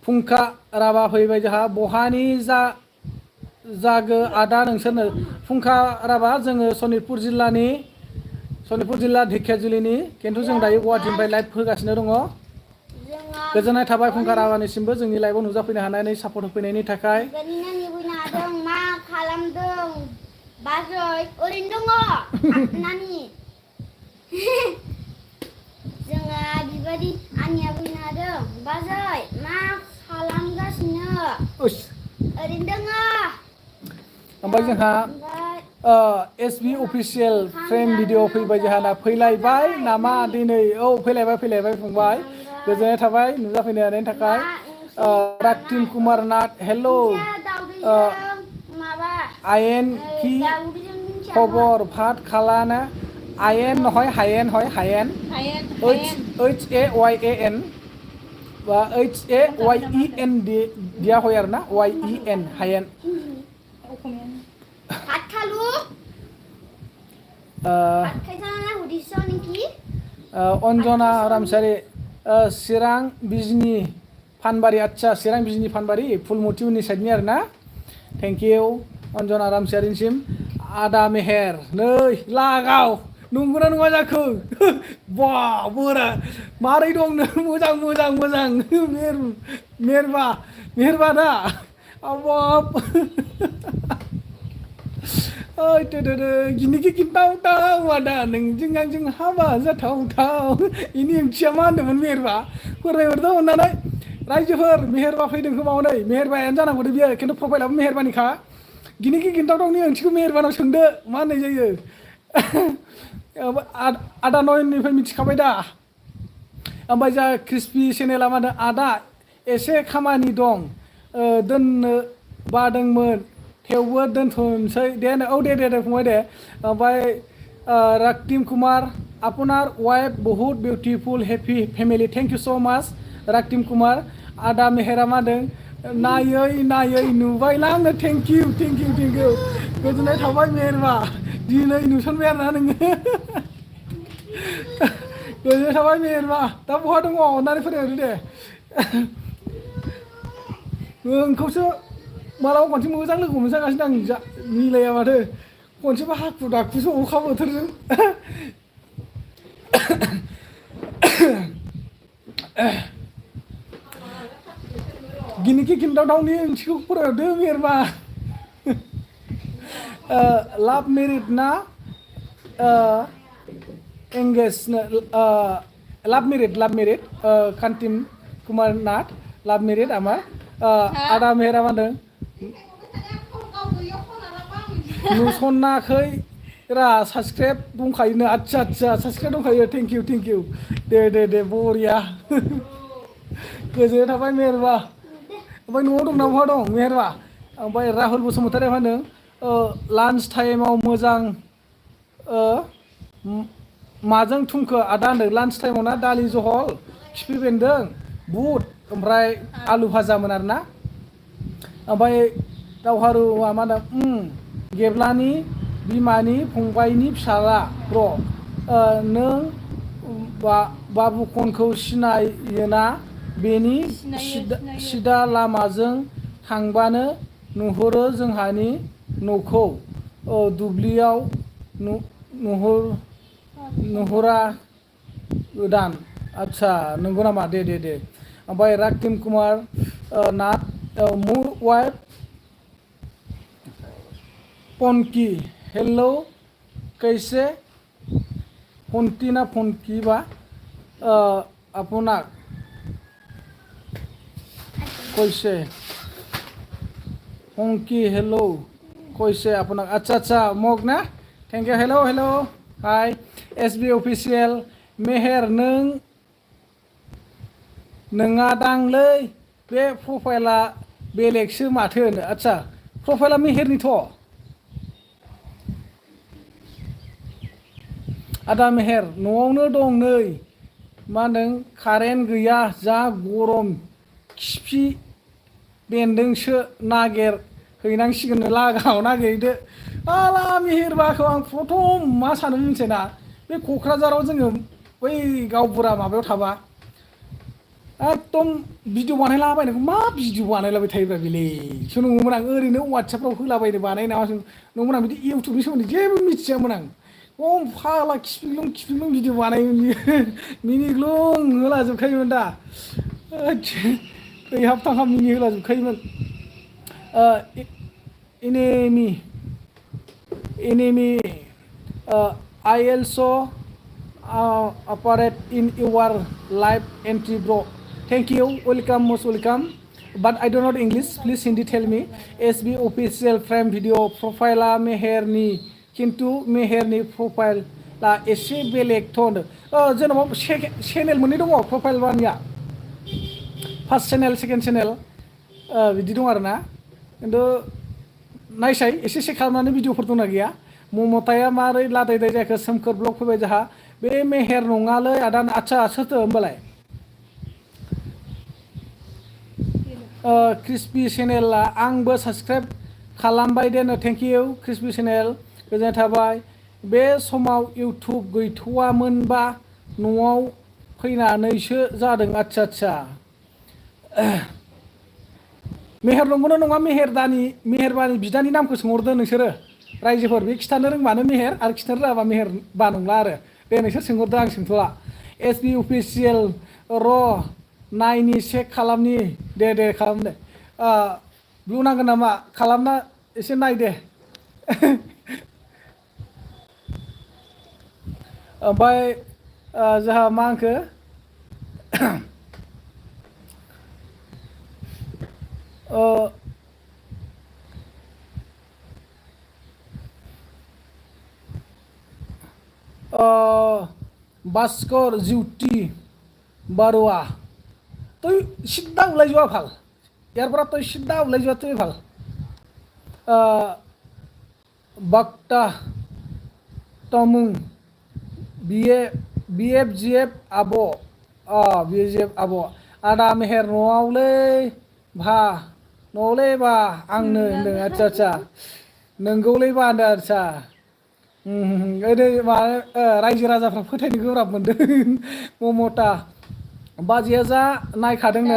फुंखा राभा फैबाय जोंहा बहानि जागो आदा नोंसोरनो फुंखा राभा जोङो सनितपुर जिल्ला ढेकियाजुलिनि खिन्थु जों दायो गुवाहाटीनिफ्राय लाइभ होगासिनो दङ गोजोननाय थाबाय फुंखा राभानिसिमबो जोंनि लाइभआव नुजाफैनो हानानै सापर्ट होफैनायनि थाखाय मा खालामदों बाजै ओरैनो दङ नानि जोङो बिबादि आनिया बुंनो हादों बाजै मा खालामगासिनो ओरैनो दङ ओमफ्राय जोंहा SB अफिसियेल फ्रेन्ड भिडिअ फैबाय जोंहा फैलायबाय नामा दिनै फैलायबाय फंबाय गोजोननाय थाबाय नुजाफैनो हानायनि थाखाय राक्तिम कुमार नाथ हेलो आयेन কি খবর ভাত খালা না আয়েন নহয় হায়েন হয় হায়েন HAYAN बा HAYEN dia होय आरो ना YEN हायेन ভাত খালো ভাত খাইছানা সুধিছ নেকি अन्जना रामसारि चिरां बिजनि फानबारि आच्छा चिरां बिजनि फानबारि फुलमतिउनि साइडनि आरो ना थेंक इउ अन्जना रामसारिनिसिम आदा मेहेर नै लागाव नंगौना नङा जाखो बा बोरा मारै दं नों मोजां मोजां मोजां मेहेरबा दा अबाब ओइ दे गिनिखि गिनथावथाव आदा नोंजों आंजों हाबा जाथावथाव इनि ओंथिया मा होनदोंमोन मेहेरबा फरायहरदो अननानै रायजोफोर मेहेरबा फैदों खोमा हनै मेहेरबायानो जानांगौ दे बियो खिन्थु प्रफाइलाबो मेहेरबानिखा गिनिखि गिनथावथावनि ओंथिखौ मेहेरबानाव सोंदो मा होननाय जायो आदा नयननिफ्राय मिथिखाबाय दा ओमफ्राय जा क्रिस्पि चेनेला मा होनो आदा एसे खामानि दं दोननो बादोंमोन थेवबो दोनथ'नोसै दे औ दे फंबाय दे ओमफ्राय राक्तिम कुमार आपनार वाइफ बहुत beautiful happy family thank U सो माच राक्तिम कुमार आदा मेहेरा मा होनदों नायै नुबायलां थेंक इउ गोजोननाय थाबाय मेहेरबा दिनै नुसनबाय आरोना नोङो गोजोननाय थाबाय मेहेरबा दा बहा दङ अननानै फोरमायहरदो दे नोंखौसो मालाबा खनसे मोजां लोगो मोनजागासिनो आं मिलाया माथो खनसेबो हाखु दाखुसो अखा बोथोरजों गिनिखि गिनथावथावनि ओंथिखौ फोरमायहरदो मेहेरबा लाभ मेरिड ना एंगेज लाभ मेरिड कान्तिम कुमार नाथ लाभ मेरिड आमार आदा मेहेरा मा होनदों नुसनाखै रा साबसक्राइब दंखायोनो आच्छा साबसक्राइब दंखायो थेंक इउ दे बरिया गोजोननाय थाबाय मेहेरबा ओमफ्राय न'आव दं ना बहा दं मेहेरबा ओमफ्राय राहुल बसुमतारिया मा होनदों लान्च टाइमाव मोजां माजों थुमखो आदा होनदों लान्च टाइमाव ना दालि जहल खिफि बेन्दों बुट ओमफ्राय आलु भाजामोन आरोना ओमफ्राय दावहारुआ मा होनदों गेब्लानि बिमानि फंबायनि फिसाला र' नों बाबुखनखौ सिनायोना बेनि सिदा लामाजों थांबानो नुहुरो जोंहानि न'खौ दुब्लियाव नुहुरा गोदान आच्छा नंगौ नामा दे ओमफ्राय राक्तिम कुमार नाथ मुर वाइफ पनकी हेलो कैसे फनकी ना फनकी बा आपनाक कैसे फंकी हेलो कैसे आपनाक अच्छा मग ना thank you hello hi SB official मेहेर नोङा दांलै बे प्रफाइला बेलेगसो माथो होनो आच्छा प्रफाइला मेहेरनिथ' आदा मेहेर न'आवनो दं नै मा होनदों कारेन्ट गैया जा गरम खिफि बेन्दोंसो हैनांसिगोन लागाव नागिरदो आला मेहेरबाखौ आं प्रथम मा सानो मिथिना बे क'क्राझाराव जोङो बै गावबुरा माबायाव थाबा एकदम भिडिअ बानायलाबायनायखौ मा भिडिअ बानायलाबाय थायोब्रा बेले नङोमोन आं ओरैनो वाट्सएपफ्राव होलाबायनो बानाय नामा नङोमोन आं बिदि इउटुबनि सोमोन्दै जेबो मिथियामोन आं फाला खिफिग्लुं भिडिअ बानायोमोन मिनिग्लुं होलाजोबखायोमोन दा खैहाब थांहाब मिनि होलाजोबखायोमोन enemy I also operate in your life entry bro thank you welcome most welcome but I don't know English please Hindi tell me SB official frame video profile मेहेरनि किन्तु मेहेरनि प्रफाइल ला एसे बेलेग थन जेनेबा चेनेल मोननै दङ प्रफाइल बानिया first channel second channel बिदि दं आरोना खिन्थु नायसाय एसे चेक खालामनानै भिडिअफोर दंना गैया ममताया मारै लादायदाय जाखो सोमखोर ब्लग फैबाय जोंहा बे मेहेर नङालै आदा आच्छा सोरथो होमबालाय क्रिस्पि चेनेला आंबो साबस्क्राइब खालामबाय दे थेंक इउ क्रिस्पि चेनेल गोजोननाय थाबाय बे समाव इउटुब गैथ'वामोनबा न'आव फैनानैसो जादों आच्छा मेहेर नंगौना नङा मेहेरबानि बिदानि नामखौ सोंहरदो नोंसोरो रायजोफोर बे खिथानो रोंबानो मेहेर आरो खिथानो रोङाबा मेहेरबा नंला आरो दे नोंसोर सोंहरदो आं सोंथ'ला एसबि अफिसियेल र' नायनि चेक खालामनि दे खालाम दे ब्लु नांगोन नामा खालामना एसे नाय दे ओमफ्राय जोंहा मा होनखो भास्कर जिउटी बारुआ तई सिद्धा ওলাই যোৱা ভাল ইয়াৰ পৰা তই সিদ্ধা ওলাই যোৱাটোৱে ভাল বাক্তা তমুং BFGF आब' BFGF आब' आदा मेहेर न'आवलै बा आंनो होनदों आच्छा नोंगौलै बा होनदों आच्छा ओरै माबा रायजो राजाफ्रा फोथायनो गोब्राब मोनदों ममता बाजैया जा नायखादोंनो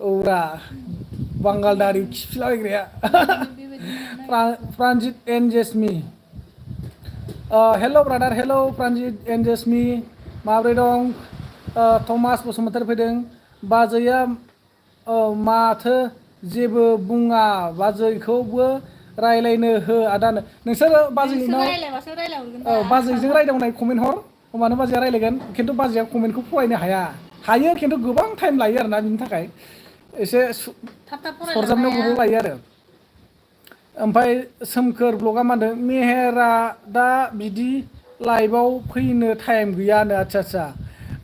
औरा बांगाल दारि खिफिलाबायग्राया प्रानजित एन जेसमि हेल' ब्रादार हेल' प्रानजित एन जेसमि माब्रै दं थमास बसुमतारी फैदों बाजैया माथो जेबो बुङा बाजैखौबो रायलायनो हो आदानो नोंसोरो बाजैनाव बाजैजों रायदावनाय कमेन्ट हर होमबानो बाजैया रायलायगोन खिन्थु बाजैया कमेन्टखौ फरायनो हायो खिन्थु गोबां टाइम लायो आरोना बिनि थाखाय एसे सरजाबनो गोबाव लायो आरो ओमफ्राय सोमखोर ब्लगा मा होनदों मेहेरा दा बिदि लाइभआव फैनो टाइम गैयानो आच्छा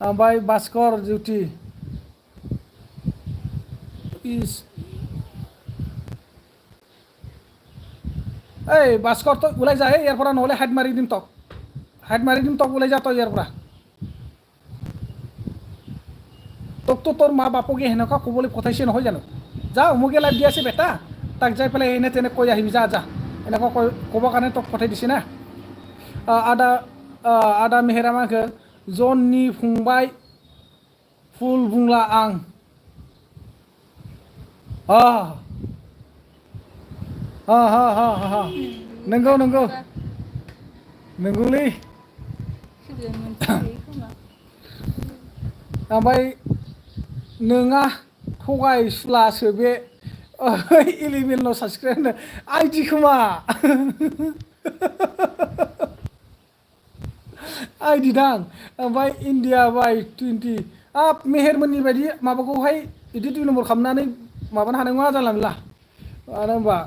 ओमफ्राय भास्कर जिउटी ओइ भास्कर तो ওলাই যা ইয়াৰ পৰা নহ'লে হাইট মাৰি দিম তক ওলাই যা তই ইয়াৰ পৰা তোকতো তোৰ মা বাপকে সেনেকুৱা ক'বলৈ পঠাইছে নহয় জানো যা অমুকে লাইভ দি আছে বেটা তাক যাই পেলাই এনে তেনে কৈ আহিবি যা এনেকুৱা ক'বৰ কাৰণে তোক পঠাই দিছে না आदा मेहेरा मा होनखो जननि फंबाय फुल बुंला आं नंगौलै ओमफ्राय नोङा थगायसुलासो बे 11 साबस्क्राइब आइदि खोमा आइदि दां ओमफ्राय इन्डिया बाय 20 मेहेरमोननि बायदि माबाखौहाय बिदि 2 नम्बर खालामनानै माबानो हानाय नङा जानला मोनला मानो होनबा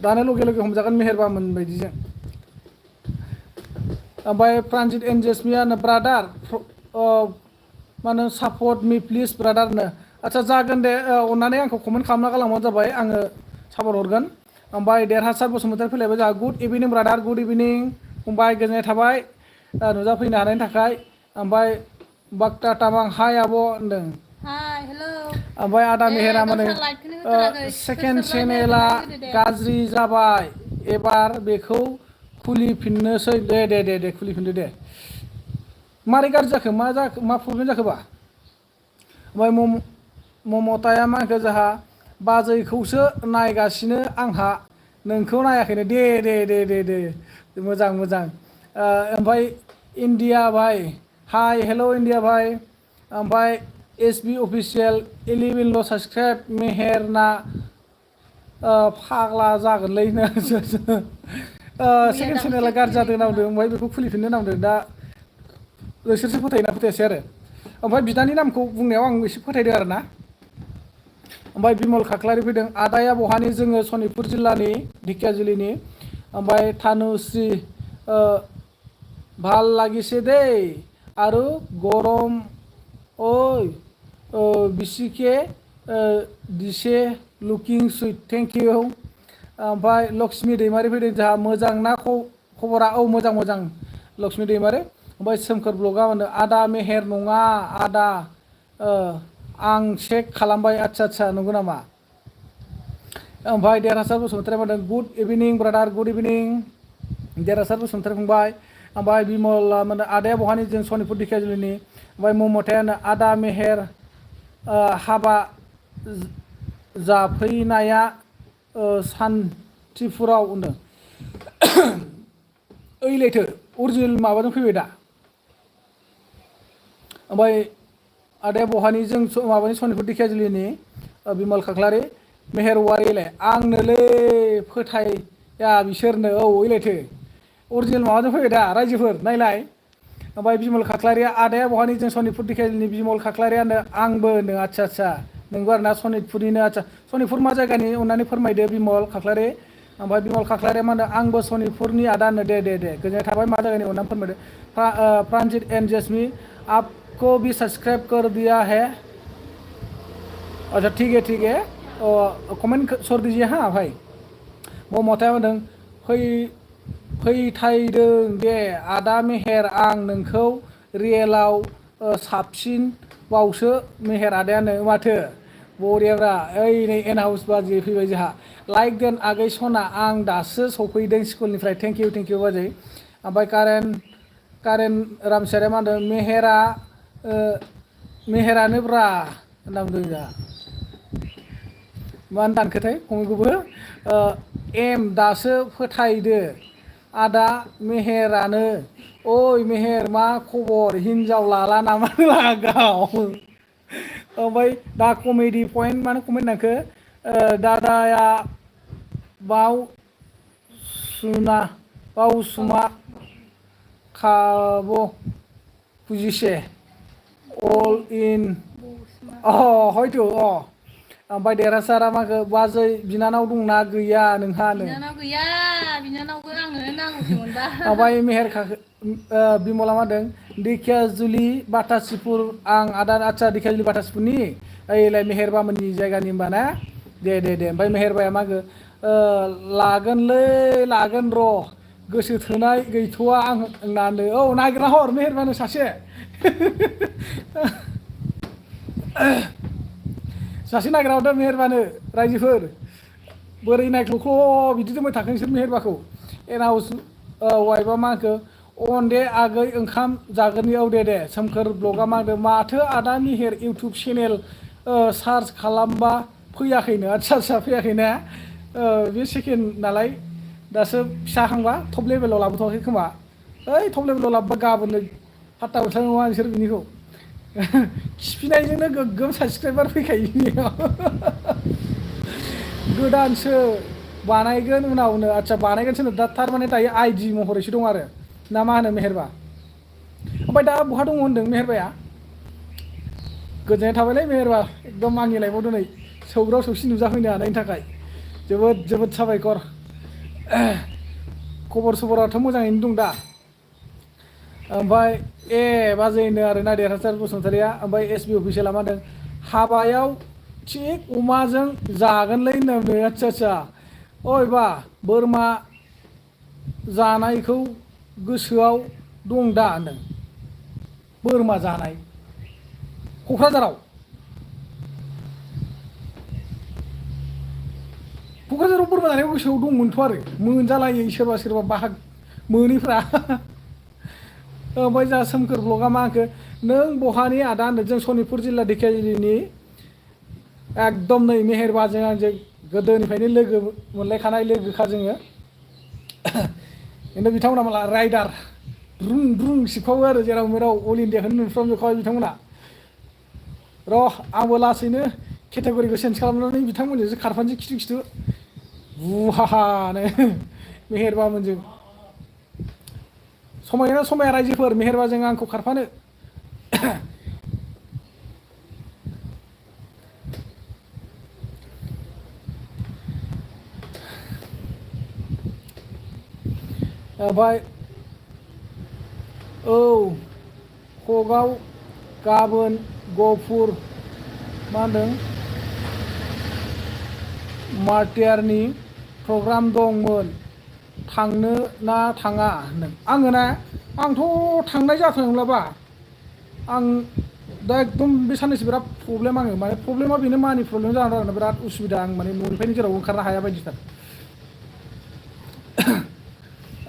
दानो लगे हमजागोन मेहेरबामोन बायदिजों ओमफ्राय प्रानजित एन जेसमियानो ब्रादार मा होनो सापर्ट मी प्लिज ब्रादारनो आच्छा जागोन दे अननानै आंखौ कमेन्ट खालामना गालांबानो जाबाय आङो सापर्ट हरगोन ओमफ्राय देरहासार बसुमतारी फैलायबाय जोंहा गुड इभिनिं ब्रादार गुड इभिनिं फंबाय गोजोननाय थाबाय नुजाफैनो हानायनि थाखाय ओमफ्राय बाक्ता तामां हाय आब' होनदों ओमफ्राय आदा मेहेरा माने सेकेन्ड चेनेला गाज्रि जाबाय एबार बेखौ खुलिफिननोसै दे खुलिफिनदो दे मारै गाज्रि जाखो मा प्रब्लेम जाखोबा ओमफ्राय ममताया मा होनखो जोंहा बाजैखौसो नायगासिनो आंहा नोंखौ नायाखैनो दे मोजां ओमफ्राय इन्डिया भाई हाय हेल' इन्डिया भाई ओमफ्राय एसबि अफिसियेल 11 साबस्क्राइब मेहेरना फाग्ला जागोनलै सेकेन्ड चेनेला गाज्रि जादों नांदों ओमफ्राय बेखौ खुलिफिननो नांदों दा नोंसोरसो फोथायोना फोथायासै आरो ओमफ्राय बिदानि नामखौ बुंनायाव आं एसे फोथायदों आरो ना ओमफ्राय बिमल खाख्लारि फैदों आदाया बहानि जोङो सनितपुर जिल्लानि ढेकियाजुलिनि ओमफ्राय थानुश्री ভাল লাগিছে দেই আৰু গৰম बिसिके दिसे लुकिं सुइट थेंक इउ ओमफ्राय लक्ष्मी दैमारि फैदों जोंहा मोजां ना खबरा मोजां लक्ष्मी दैमारि ओमफ्राय सोमखोर ब्लगा होनो आदा मेहेर नङा आं चेक खालामबाय आচ্ছা नंगौ नामा ओमफ्राय देरहासार बसुमतारी मा होनदों गुड इभिनिं ब्रादार गुड इभिनिं देरहासार बसुमतारी फंबाय ओमफ्राय बिमला होनदों आदाया बहानि जों सनितपुर ढेकियाजुलिनि ओमफ्राय ममताया होनदों आदा मेहेर हाबा जाफैनाया सान्तिपुराव होनदों ओइ लैथो अरिजिनेल माबाजों फैबाय दा ओमफ्राय आदाया बहानि जों माबानि सनितपुर ढेकियाजुलिनि बिमल खाख्लारि मेहेर औवारिलाय आंनोलै फोथाया बिसोरनो औ ओइलायथो अरिजिनेल माबाजों फैबाय दा रायजोफोर नायलाय ओमफ्राय बिमल खाख्लारिया आदाया बहानि जों सनितपुर ढेकियाजुलिनि बिमल खाख्लारियानो आंबो होनदों आচ্ছা नोंगौ आरोना सनितपुरनिनो आচ্ছা सनितपुर मा जायगानि अननानै फोरमायदो बिमल खाख्लारि ओमफ्राय बिमल खाख्लारिया मा होनदों आंबो सनितपुरनि आदा होनदों दे गोजोननाय थाबाय मा जायगानि अननानै फोरमायदो प्रानजित एन जेसमी आपको भी सब्सक्राइब कर दिया है अच्छा ठीक है कमेंट कर दीजिए हाँ भाई ममताया होनदों फैथायदों दे आदा मेहेर आं नोंखौ रियेलाव साबसिन बावसो मेहेर आदायानो माथो बरियाब्रा ओइ नै एन हाउस बाजै फैबाय जोंहा लाइक दोन आगै सना आं दासो सफैदों स्कुलनिफ्राय थेंक इउ बाजै ओमफ्राय कारेन रामसियारिया मा होनदों मेहेरानो ब्रा होनना बुंदों जोंहा मा दानखोथाय फंखौबो एम दासो फोथायदो आदा मेहेरानो ओइ मेहेर मा खबर हिनजाव लाला नामा लागाव ओमफ्राय दा कमेडि पइन्ट माने कमेन्ट नांखो दादाया बावसुमा खाबो बुजिसे अल इन हयथ' ओमफ्राय देरहासारा माखो बाजै बिनानाव दंना गैया नोंहानो बिनानाव गैया बिनानावबो आंनो नांगौसोमोनबा ओमफ्राय मेहेर बिमला मा होनदों ढेकियाजुलि बाटासिपुर आं आदा आচ্ছা ढेकियाजुलि बाटासिपुरनि ओइलाय मेहेरबामोननि जायगानि होमबा ना दे ओमफ्राय मेहेरबाया मागो लागोन र' गोसो थोनाय गैथ'वा आं होननानै औ नागिरना हर मेहेरबानो सासे नागिरना हरदो मेहेरबानो रायजोफोर बोरै नायख्ल'ख्ल' बिदि दोनबाय थाखो नोंसोर मेहेरबाखौ एन हाउस वाइफआ मा होनखो अन दे आगै ओंखाम जागोननि औ दे सोमखोर ब्लगआ मा होनदों माथो आदा मेहेर इउटुब चेनेल सार्च खालामबा फैयाखैनो आচ্ছা फैयाखैना बे सेकेन्ड नालाय दासो फिसाखांबा टप लेभेलाव लाबोथ'वाखै खोमा ओइ टप लेभेलाव लाबोबा गाबोननो फात्ता मोनथारनाय नङा नोंसोर बिनिखौ खिफिनायजोंनो गोग्गोम साबसक्राइबार फैखायो बिनियाव गोदानसो बानायगोन उनावनो आচ্ছা बानायगोनसो दा थारमाने दायो आइडि महरैसो दं आरो ना मा होनो मेहेरबा ओमफ्राय दा बहा दङ होनदों मेहेरबाया गोजोननाय थाबायलै मेहेरबा एकदम आंनि लाइफआव दिनै सौग्राव सौसि नुजाफैनो हानायनि थाखाय जोबोद साबायखर खबर सबराथ' मोजाङैनो दं दा ओमफ्राय बाजैनो आरोना देरहासार बसुमतारिया ओमफ्राय एसबि अफिसियेला मा होनदों हाबायाव थिग अमाजों जागोनलै होनना बुंदों आচ্ছা ओइ बा बोरमा जानायखौ गोसोआव दं दा होनदों बोरमा जानाय क'क्राझाराव बोरमा जानायाव गोसोआव दंमोनथ' आरो मोनजालायै सोरबा बाहाग मोनैफ्रा ओमफ्राय जा सोमखोर ब्लगआ मा होनखो नों बहानि आदा होनदों जों सनितपुर जिल्ला ढेकियाजुलिनि एकदम नै मेहेरबाजों आंजों गोदोनिफ्रायनो लोगो मोनलायखानाय लोगोखा जोङो खिन्थु बिथांमोना माला राइडार ब्रुं सिबखावो आरो जेराव मेराव अल इन्डियाखौनो नुफ्रामजोबखाबाय बिथांमोना आंबो लासैनो केटेगरिखौ चेन्ज खालामनानै बिथांमोनजोंसो खारफानोसै खिथु बुहानो मेहेरबामोनजों समाया रायजोफोर मेहेरबाजों आंखौ खारफानो ओमफ्राय हगाव गाबोन गफुर मा होनदों मार्टियारनि प्रग्राम दंमोन थांनो ना थाङा होनदों आङो ना आंथ' थांनाय जाथों नंलाबा आं दा एकदम बे साननैसो बिराद प्रब्लेम आङो माने प्रब्लेमा बेनो मानि प्रब्लेम जानानै दं बिराद उसुबिदा आं माने न'निफ्रायनो जेरावबो ओंखारनो हाया बायदिथार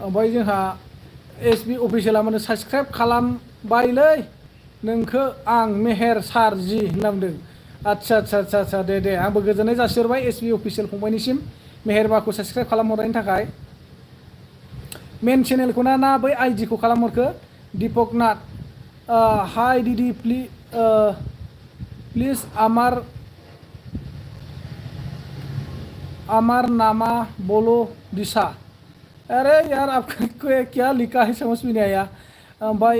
ओमफ्राय जोंहा एसबि अफिसियेला माने साबसक्राइब खालामबायलै नोंखौ आं मेहेर सार जि होनना बुंदों आदसा दे आंबो गोजोननाय जासिहरबाय एसबि अफिसियेल फंबायनिसिम मेहेरबाखौ साबसक्राइब खालामहरनायनि थाखाय मेन चेनेलखौ ना बै आइडिखौ खालामहरखो दीपक नाथ हाय दीदी प्लीज अमर नामा बोलो दिशा अरे यार आपको क्या लिखा है समझ में नहीं आया ओमफ्राय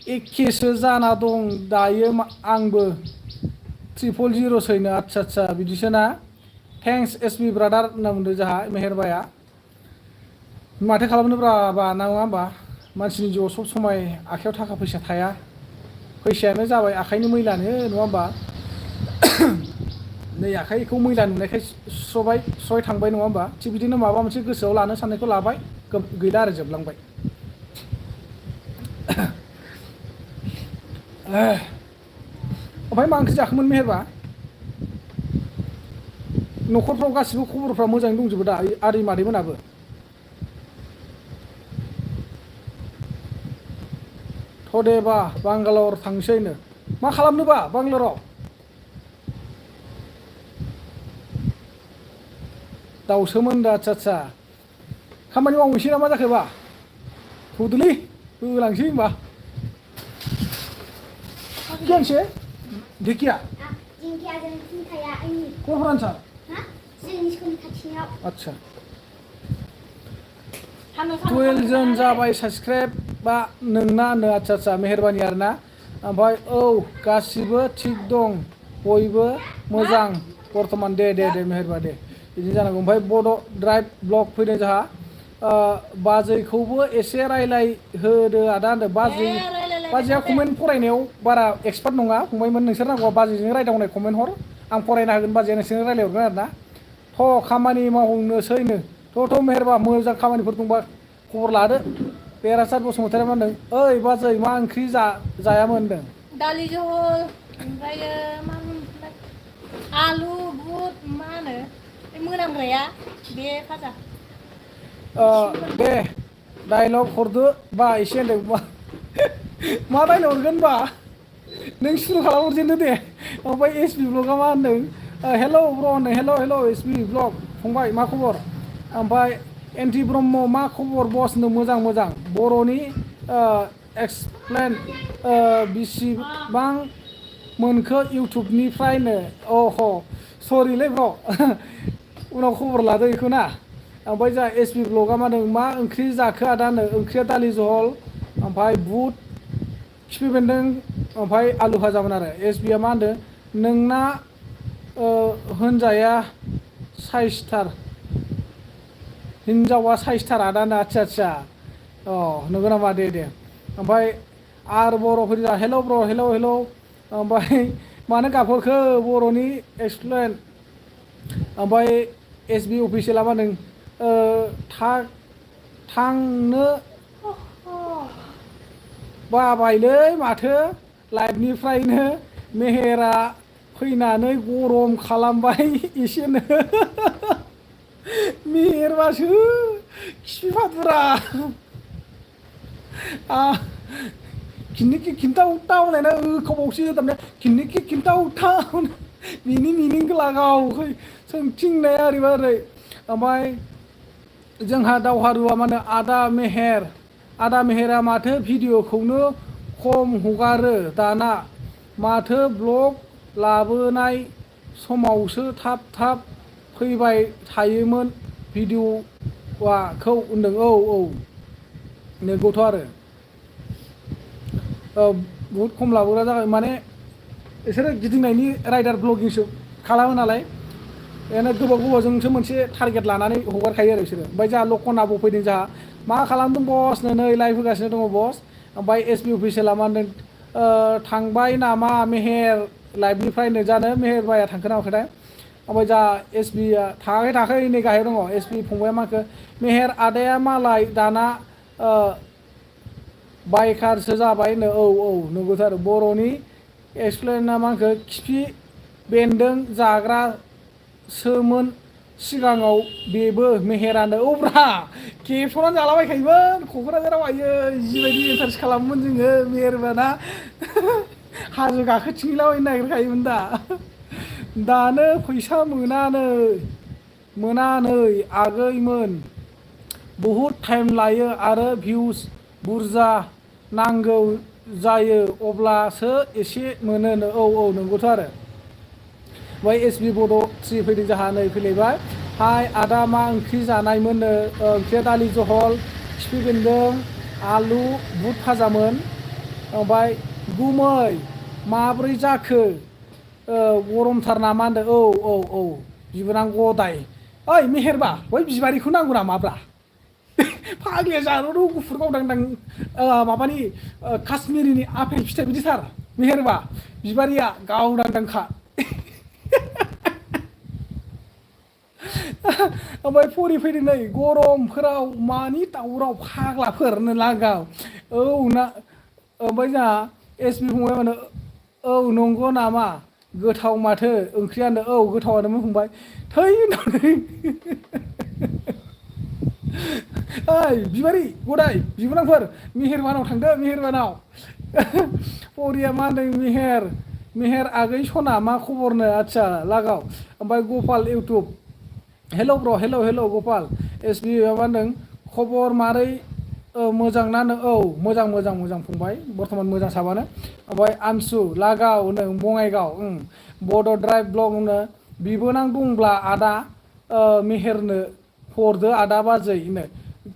एखेसो जाना दं दायो आंबो 000 सैनो आदसा बिदिसो ना थेंक्स एसबि ब्रादार होनना बुंदों जोंहा मेहेरबाया माथो खालामनोब्रा बा नङा होमबा मानसिनि जिउआव सब समाय आखायाव थाखा फैसा थाया फैसायानो जाबाय आखाइनि मैलानो नङा होमबा नै आखाइखौ मैला नुनायखाय स्रय थांबाय नङा होमबा थिग बिदिनो माबा मोनसे गोसोआव लानो साननायखौ लाबाय गैला आरो जोबलांबाय ओमफ्राय मा ओंख्रि जाखोमोन मेहेरबा न'खरफ्राव गासिबो खबरफ्रा मोजाङै दंजोबो दा आदै मादैमोनाबो थदेबा बांगालर थांसैनो मा खालामनोबा बांगालराव दाउसोमोन दा आदसा खामानि मावनोसै ना मा जाखोबा थौदोलै होलांसै होनबा Kianse? Dikia? Dikia dan Cintaya ini. Kurang sah? Hah? Sini sekolah kacanya. Acha. 12 जन जाबाय साबस्क्राइब बा नोंना नो आदसा मेहेरबानि आरोना ओमफ्राय औ गासिबो थिग दं बयबो मोजां बर्तमान दे मेहेरबा दे बिदिनो जानांगौ ओमफ्राय बड' ड्राइभ ब्लग फैदों जोंहा बाजैखौबो एसे रायलाय होदो आदा होनदों बाजैया कमेन्ट फरायनायाव बारा एक्सपार्ट नङा फंबायमोन नोंसोर नांगौबा बाजैजों रायदावनाय कमेन्ट हर आं फरायना होगोन बाजैया नोंसोरनो रायलायहरगोन आरोना थ' खामानि मावनोसैनो थ' मेहेरबा मोजां खामानिफोर दंबा खबर लादो बेरासार बसुमतारी मा होनदों ओइ बाजै मा ओंख्रि जायामोन होनदों दालि जहल ओमफ्रायो मा होनोमोनलाय आलु बुट मा होनो बे मोनामग्राया बे भाजा दे डायलग हरदो बा एसे होनदों मा डायलग हरगोन बा नों सुरु खालामहरजेनदो दे ओमफ्राय एसबि ब्लगा मा होनदों हेल' ब्र होनदों हेल' एसबि ब्लग फंबाय मा खबर ओमफ्राय एनटि ब्रह्म मा खबर बस होनदों मोजां बर'नि एक्सप्लेन बिसिबां मोनखो इउटुबनिफ्रायनो अह सरिलै ब्र उनाव खबर लादो बेखौ ना ओमफ्राय जा एसबि ब्लगा मा होनदों मा ओंख्रि जाखो आदा होनदों ओंख्रिया दालि जहल ओमफ्राय बुट खिफि बेन्दों ओमफ्राय आलु भाजामोन आरो एसबिया मा होनदों नोंना होनजाया साइसथार हिन्जावा साइसथार आदाना आदसा अ नंगौ नामा दे ओमफ्राय आरो बर'फोरनि हेल' ब्र हेल' ओमफ्राय मानो गाबहरखो बर'नि एक्सप्लेन ओमफ्राय एसबि अफिसियेला मा होनदों थांनो बाबायलै माथो लाइभनिफ्रायनो मेहेरा फैनानै गरम खालामबाय एसेनो मेहेरबासो खिफिफादुरा खिन्निखि खिन्थावथाव होननायना होखाबावसो थारमाने खिन्निखि खिन्थावथाव बिनि मिनिंखौ लागावखै सोंथिंनाय ओरैबा ओरै ओमफ्राय जोंहा दावहारुआ मा होनो आदा मेहेरा माथो भिडिअखौनो खम हगारो दाना माथो ब्लग लाबोनाय समावसो थाब फैबाय थायोमोन भिडिअखौ होनदों औ नोंगौथ' आरो बहुद खम लाबोग्रा जाबाय माने बिसोरो गिदिंनायनि राइडार ब्लगिंसो खालामो नालाय बेनो गोबावजोंसो मोनसे टारगेट लानानै हगारखायो आरो बिसोरो ओमफ्राय जोंहा लकनाबो फैदों जोंहा मा खालामदों बसनो नै लाइभ होगासिनो दङ बस ओमफ्राय एसबि अफिसियेला मा होनदों थांबाय नामा मेहेर लाइभनिफ्रायनो जानो मेहेरबाया थांखो नामाखैथाय ओमफ्राय जा एसबिया थाङाखै नै गाहायाव दङ एसबि फंबाया मा होनखो मेहेर आदाया मालाय दाना बाइकारसो जाबायनो औ नंगौथ' आरो बर'नि एक्सप्लेना मा होनखो खिफि बेन्दों जाग्रासोमोन सिगाङाव बेबो मेहेरानो औब्रा खेबस'नानै जालाबायखायोमोन क'क्राझाराव आयो जिबायदि इन्टारेस्ट खालामोमोन जोङो मेहेरबाना हाजो गाखोथिंलाबायनो नागिरखायोमोन दा दानो फैसा मोनानै आगैमोन बहुद टाइम लायो आरो भिउस बुरजा नांगौ जायो अब्लासो एसे मोनो औ नंगौथ' आरो ओमफ्राय एसबि बड' 3 फैदों जोंहा नै फैलायबाय हाय आदा मा ओंख्रि जानायमोननो ओंख्रिया दालि जहल खिफि बेन्दों आलु बुट भाजामोन ओमफ्राय गुमै माब्रै जाखो गरमथार नामा होनदों औ बिबोनां गदाय ओइ मेहेरबा बै बिबारिखौ नांगौ नामाब्रा फाग्लिया जानोथ' गुफुर गावदांदां माबानि काश्मिरिनि आपेल फिथाइ बिदिथार मेहेरबा बिबारिया गावदांदांखा ओमफ्राय फरि फैदों नै गरमफोराव मानि दावराव फाग्लाफोरनो लागाव औ ना ओमफ्राय जोंहा एसबि फंबाय मानो औ नंगौ नामा गोथाव माथो ओंख्रियानो औ गोथावानोमोन फंबाय थै होननानै ओइ बिबारि गदाय बिबोनांफोर मेहेरबानाव थांदो मेहेरबानाव फरिया मा होनदों मेहेर आगै सना मा खबरनो आदसा लागाव ओमफ्राय गपाल इउटुब हेल' ब्र हेल' गपाल एसबि मा होनदों खबर मारै मोजां ना औ मोजां फंबाय बर्थमान मोजां साबानो ओमफ्राय आनसु लागाव नों बङाइगाव बड' ड्राइभ ब्लग नो बिबोनां दंब्ला आदा मेहेरनो हरदो आदा बाजै नो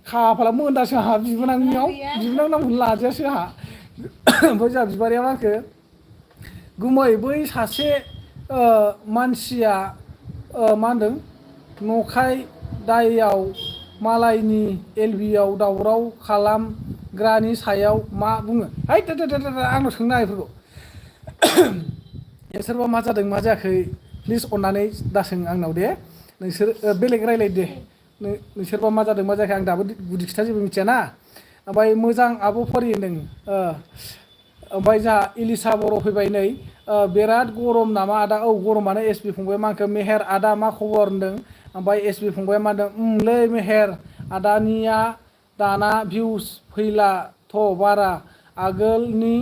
खाफाला मोनदासो आंहा बिबोनांनियाव बिबोनां नामखौनो लाजायासो आंहा ओमफ्राय जोंहा बिबारिया मा होनखो गुमै बै सासे मानसिया मा होनदों नखाय दायाव मालायनि एलबियाव दावराव खालामग्रानि सायाव मा बुङो है आंनाव सोंनो नाङा बेफोरखौ नोंसोरबा मा जादों मा जायाखै प्लिज अननानै दासों आंनाव दे नोंसोर बेलेग रायलाय दे नोंसोरबा मा जादों मा जायाखै आं दाबो गुदि खिथा जेबो मिथियाना ओमफ्राय मोजां आब' फरि होनदों ओमफ्राय जोंहा इलिसा बर' फैबाय नै बिराद गरम नामा आदा औ गरमानो एसबि फंबाय मा होनखो मेहेर आदा मा खबर होनदों ओमफ्राय एसबि फंबाया मा होनदों लै मेहेर आदानिया दाना भिउस फैलाथ' बारा आगोलनि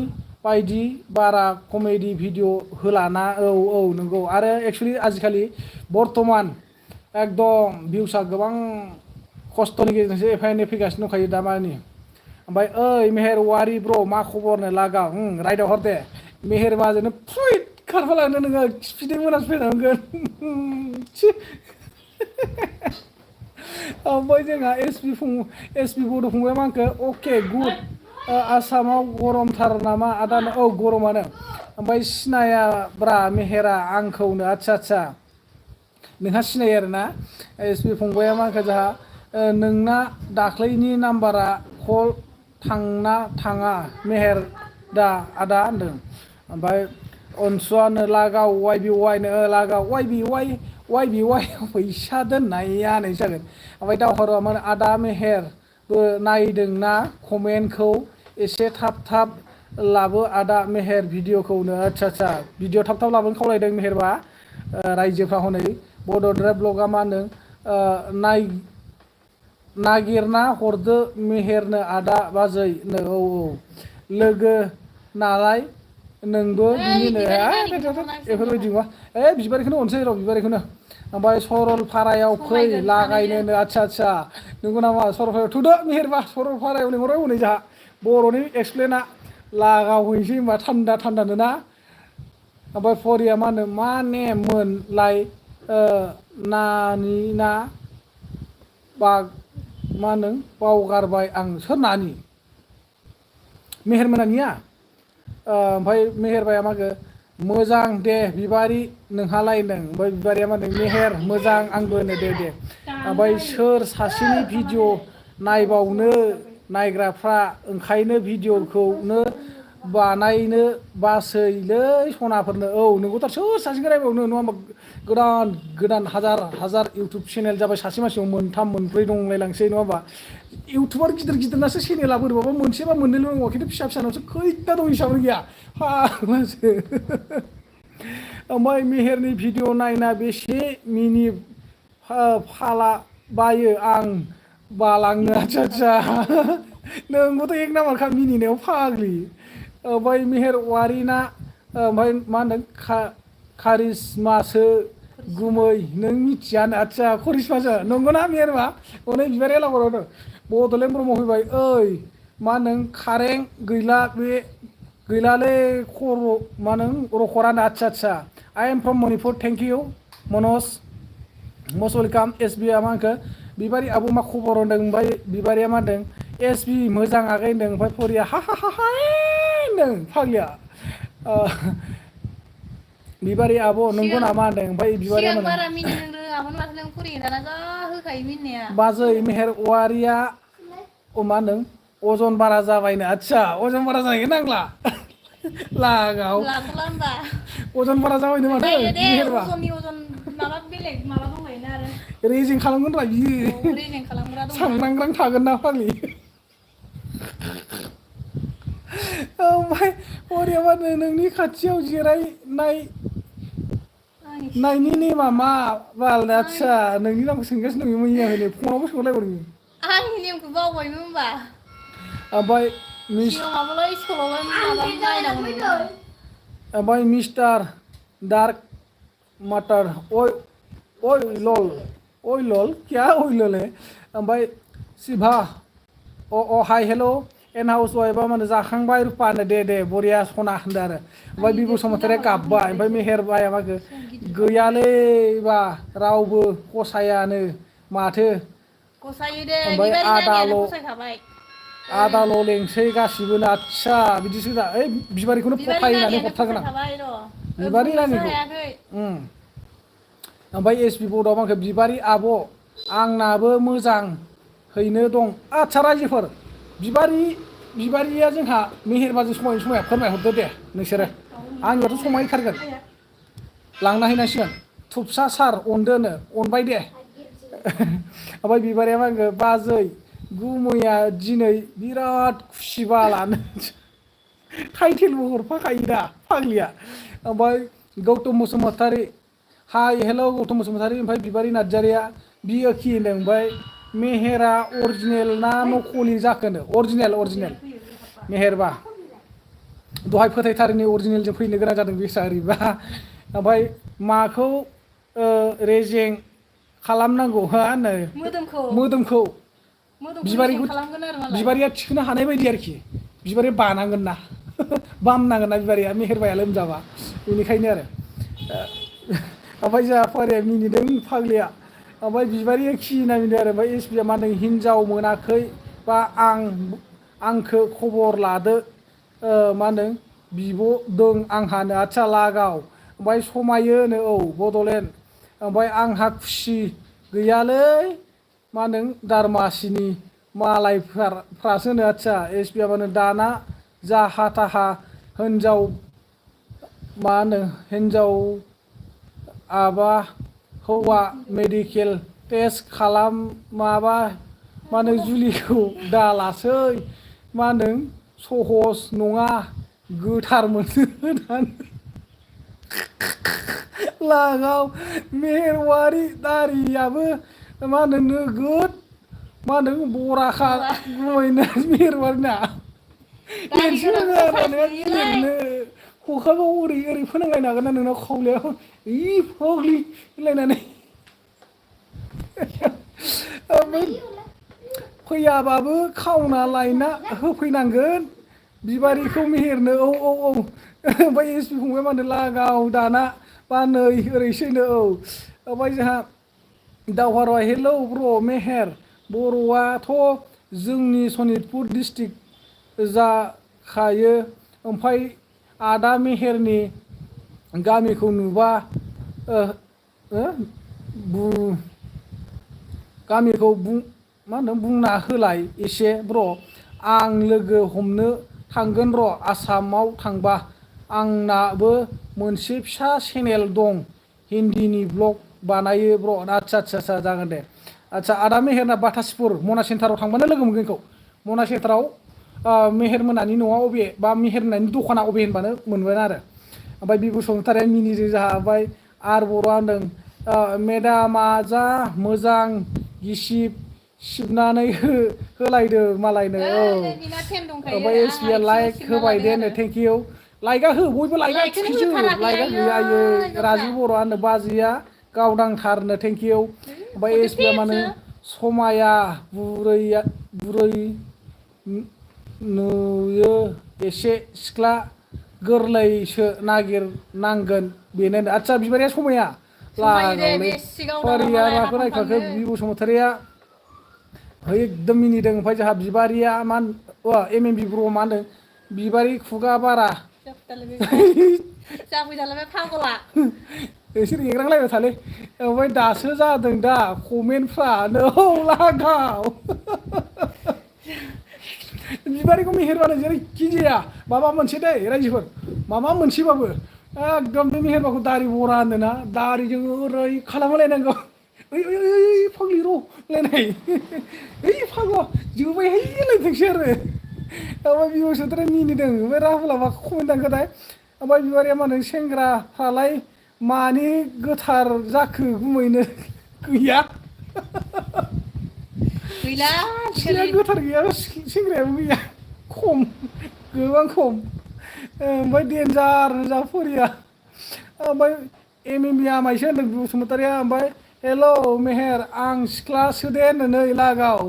बायदि बारा कमेडि भिडिअ होलाना औ नंगौ आरो एक्सुवेलि आजिखालि बर्थमान एकदम भिउसा गोबां खस्थ'नि गेजेरजोंसो एफा एनै फैगासिनो दंखायो दा मानि ओमफ्राय ओइ मेहेर वारि ब्र मा खबरनो लागा रायदाव हर दे मेहेर बाजोंनो फुइट खारफालांनो नोङो खिफिदों मोनासो फैनांगोन ओमफ्राय जोंहा एसबि बड' फंबाया मा होनखो अके गुड आसामाव गरमथार नामा आदा औ गरमानो ओमफ्राय सिनायाब्रा मेहेरा आंखौनो आदसा नोंहा सिनायो आरोना एसबि फंबाया मा होनखो जोंहा नोंना दाख्लैनि नाम्बारा कल थांना थाङा मेहेर दा आदा होनदों ओमफ्राय अनसुआनो लागाव वाइबिवाइनो लागाव वाइबिवाइ फैसा दोननाया नै जागोन ओमफ्राय दावहारुआ मा आदा मेहेरबो नायदोंना कमेन्टखौ एसे थाब लाबो आदा मेहेर भिडिअखौनो आदसा भिडिअ थाब लाबोनो खावलायदों मेहेरबा रायजोफ्रा हनै बड' ड्राइभ ब्लगा मा होनदों नागिरना हरदो मेहेरनो आदा बाजै नो औ लोगो नालाय नोंबो बिनिनो बेफोरबायदि नङा बिबारिखौनो अनसै र' बिबारिखौनो ओमफ्राय सरलपारायाव फै लागायनो आदसा नंगौ नामा सरलपारायाव थुदो मेहेरबा सरलपारायाव लिंहरबाय हनै जोंहा बर'नि एक्सप्लेना लागावहैनोसै होनबा थान्दानो ना ओमफ्राय फरिया मा होनो मा नेममोनलाय नानि ना मा होनो बावगारबाय आं सोर नानि मेहेर मोनानिया ओमफ्राय मेहेरबाया मा होनो मोजां दे बिबारि नोंहालाय होनदों ओमफ्राय बिबारिया मा होनदों मेहेर मोजां आंबो होनो दे ओमफ्राय सोर सासेनि भिडिअ नायबावनो नायग्राफ्रा ओंखायनो भिडिअखौनो बानायनो बासैलै सनाफोरनो औ नोंगौथार सोर सासेखौ रायबावनो नङा होमबा गोदान गोदान हाजार हाजार इउटुब चेनेल जाबाय सासे मानसियाव मोनथाम मोनब्रै दंलायलांसै नङा होमबा इउटुबार गिदिर गिदिरनासो चेनेला बोरैबाबा मोनसे बा मोननैल' दङ खिन्थु फिसा फिसानावसो खैथा दं हिसाबै गैया फाग्लासो ओमफ्राय मेहेरनि भिडिअ नायना बेसे मिनिट फाला बायो आं बालांनो आच्छा आच्छा नोंबोथ' एक नाम्बारखा मिनिनायाव फाग्लि ओमफ्राय मेहेर वारिना ओमफ्राय मा होनदों कारिश्मासो गुमै नों मिथियानो आच्छा करिश्मासो नंगौना मेहेरबा अनै बिबार एलाबरावनो बड'लेण्ड ब्रह्म फैबाय ओइ मा होनदों कारें गैला बे गैलालै खर' मा होनदों रखरानो आच्छा आच्छा I am from Manipur thank you मनज मस्ट वेलकाम एस बि आ मा होनखो बिबारि आब' मा खबर होनदों ओमफ्राय बिबारिया मा होनदों एस बि मोजां आगै होनदों ओमफ्राय फरिया हा हा हा हा होनदों फाग्लिया बिबारि आब' नंगौ नामा होनदों ओमफ्राय बिबारिया सिगां बारा मिनिनो रोङामोन माथो नों फरिया दाना जा होखायो मिनिनाया बाजै मेहेर वारिया मा होनदों अजन बारा जाबायनो आच्छा अजन बारा जानायखौ नांला लागाव लाथ'ला होनबा अजन बारा जाबायनो माथो जायो दे मेहेरबा अजननि अजन माबा बेलेग माबा दंखायोना आरो रेजें खालामगोन रा बियो रेजें खालामग्रा दं सांग्रांग्रां थागोन ना फाग्लि ओमफ्राय फरिया मा होनो नोंनि खाथियाव जिरायनाय नायनि नेमा मा बाल आच्छा नोंनि नामखौ सोंगासिनो दं मैयाहायनो फनावबो सोंलायबावदों आंनि नेमखौ बावबायमोन होनबा ओमफ्राय मिस माबाल' स्कुलावल' माबा नायनांगौ ओमफ्राय मिस्टार डार्क माटार ओइ ओइ लल क्या ओइ लल है ओमफ्राय शिभा अ हाय हेल' एन हाउस वाइफआ माने जाखांबाय रुपानो दे बरिया सना होनदों आरो ओमफ्राय बिबु समातारिया गाबबाय ओमफ्राय मेहेरबाया माखो गैयालै बा रावबो फसायानो माथो गसायो दे ओमफ्राय आदाल' फसायखाबाय आदाल' लेंसै गासिबो आच्छा बिदिसो दा ओइ बिबारिखौनो फथायनानै हरथारगोन आं बिबारि रानिखौ ओमफ्राय एस पि बर्डआव आंखौ बिबारि आब' आंनाबो मोजाङैनो दं आच्छा रायजोफोर बिबारिया जोंहा मेहेरबाजों समाया फोरमायहरदो दे नोंसोरो आंनियावथ' समायथारगोन लांना हैनांसिगोन थुबसा सार अनदोनो अनबाय दे ओमफ्राय बिबारिया मा होनखो बाजै गुमैया दिनै बिराद खुसि बालानो टाइटेलबो हरफाखायो दा फाग्लिया ओमफ्राय गौतम बसुमतारी हाय हेल' गौतम बसुमतारी ओमफ्राय बिबारि नार्जारिया बियो खि होनदों ओमफ्राय मेहेरा अरिजिनेल ना नकलि जाखोनो अरिजिनेल मेहेरबा दहाय फोथायथारिनि अरिजिनेलजों फैनो गोनां जादों बेसा ओरैबा ओमफ्राय माखौ रेजें खालामनांगौ हा होनो मोदोमखौ बिबारिया थिखोनो हानाय बायदि आरोखि बिबारिया बानांगोन ना बामनांगोन ना बिबारिया मेहेरबाया लोमजाबा बेनिखायनो आरो ओमफ्राय जोंहा फारिया मिनिदों फाग्लिया ओमफ्राय बिबारिया खिना मिनिदों आरो ओमफ्राय एस पिया मा होनदों हिनजाव मोनाखै बा आंखौ खबर लादो मा होनदों बिब' दं आंहानो आच्छा लागाव ओमफ्राय समायोनो औ बड'लेण्ड ओमफ्राय आंहा खुसि गैयालै मा होनदों दारमासिनि मालायफ्रासो होनो आच्छा एस पिया मा होनो दाना जाहा थाहा हिनजाव मा होनो हिनजाव आबा हौवा मेडिकेल टेस्ट खालामाबा मा होनो जुलिखौ दालासै मा होनदों सहस नङा गोथार मोनो होननानै लागाव मेहेरवारि दारियाबो मा होनो नोगोद मा होनदों बराखा गुमैनो मेहेरवारिना लिरनो खखाखौ ओरै फोनांलायनो हागोन ना नोंनाव खावलायाव फाग्लि होनलायनानै फैयाबाबो खावना लायना होफैनांगोन बिबारिखौ मेहेरनो औ ओमफ्राय एस पि फंबाय मा होनो लागाव दाना बा नै ओरैसोनो औ ओमफ्राय जोंहा दावहाराव हेलौ ब्र मेहेर बर'आथ' जोंनि सनितपुर डिस्ट्रिक्ट जाखायो ओमफ्राय आदा मेहेरनि गामिखौ नुबा गामिखौ मा होनदों बुंना होलाय एसे ब्र आं लोगो हमनो थांगोन र' आसामाव थांबा आंनाबो मोनसे फिसा चेनेल दं हिन्दीनि ब्लग बानायो ब्र' आदसा जागोन दे आदसा आदा मेहेरना बाटासपुर मना सेन्टाराव थांबानो लोगो मोनगोन खौ मना सेन्टाराव मेहेर मोनानि न'आ अबे बा मेहेर मोनानि दखाना अबे होनबानो मोनगोन आरो ओमफ्राय बि बसुमतारिया मिनिजों जाहाबाय आरो बर'आ होनदों मेदामा जा मोजां गिसिब सिबनानै होलायदो मालायनो औ बिना टेन दंखायो ओमफ्राय एसबिआ लाइक होबाय दे होनो थेंक इउ लाइकआ हो बयबो लाइकआ थिखिसो लाइकआ गैया आयै राजु बर'आ होनो बाजैया गावदांथारनो थेंक इउ ओमफ्राय एसबिआ मा होनो समाया बुरै नुयो एसे सिख्ला गोरलैसो नागिरनांगोन बेनो आदसा बिबारिया समाया लागावलै फारिया माखौ नायखाखो बि बसुमतारिया एकदम मिनिदों ओमफ्राय जोंहा बिबारिया मा एमएमबि ब्र मा होनदों बिबारि खुगा बारा जाफैजालाय फागला बिसोर एग्रांलायबाय थालै ओमफ्राय दासो जादों दा कमेन्टफ्रा औ लागाव बिबारिखौ मेहेरबानो जेरैखि जाया माबा मोनसे दै रायजोफोर माबा मोनसेबाबो एकदम बे मेहेरबाखौ दारि बरा होनोना दारिजों ओरै खालामलायनांगौ ओइ ओइ ओइ फाग्लि र' लायनाय ओइ फाग्ला जोबायहाय लायथोंसै आरो ओमफ्राय बिबुसुमतारिया मिनिदों ओमफ्राय राहुला मा कमेन्ट दांखोथाय ओमफ्राय बिबारिया मा होनो सेंग्राफ्रालाय मानि गोथार जाखो गुमैनो गैया गैला सिख्लाया गोथार गैया सेंग्रायाबो गैया खम गोबां खम ओमफ्राय देन्जार जाफरिया ओमफ्राय एमएमबि आमायसो होनदों बसुमतारिया ओमफ्राय हेल' मेहेर आं सिख्लासो दे होनो नै लागाव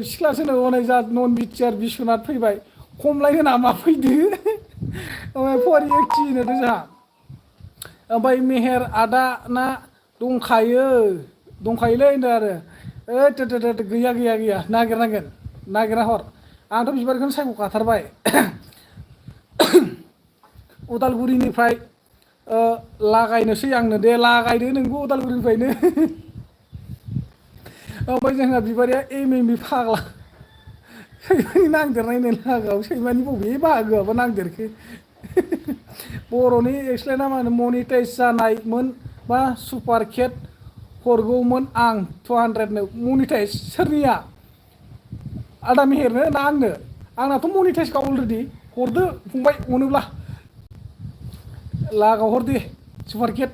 सिख्लासो नो हनै जा नन बिटिआर बिस्वनाथ फैबाय खमलायनो नामा फैदो ओमफ्राय फरि एकथि होनो जोंहा ओमफ्राय मेहेर आदा ना दंखायोलै होनदों आरो ओइ गैया नागिरनांगोन नागिरना हर आंथ' बिबारखौनो सायख'खाथारबाय उदालगुरिनिफ्राय लागायनोसै आंनो दे लागायदो नोंबो उदालगुरिनिफ्रायनो ओमफ्राय जोंहा बिबारिया एमएमबि फाग्ला सैमानि नांदेरनायनो लागाव सैमानि बबे बाहागोआबो नांदेरखो बर'नि एक्सलेना मा होनो मनिटाइज जानायमोन बा सुपार केट हरगौमोन आं 200नो मनिटाइज सोरनिया आदा मेहेरनो ना आंनो आंनाथ' मनिटाइजखा अलरेडि हरदो फंबाय अनोब्ला लागाव हर दे सुपार केट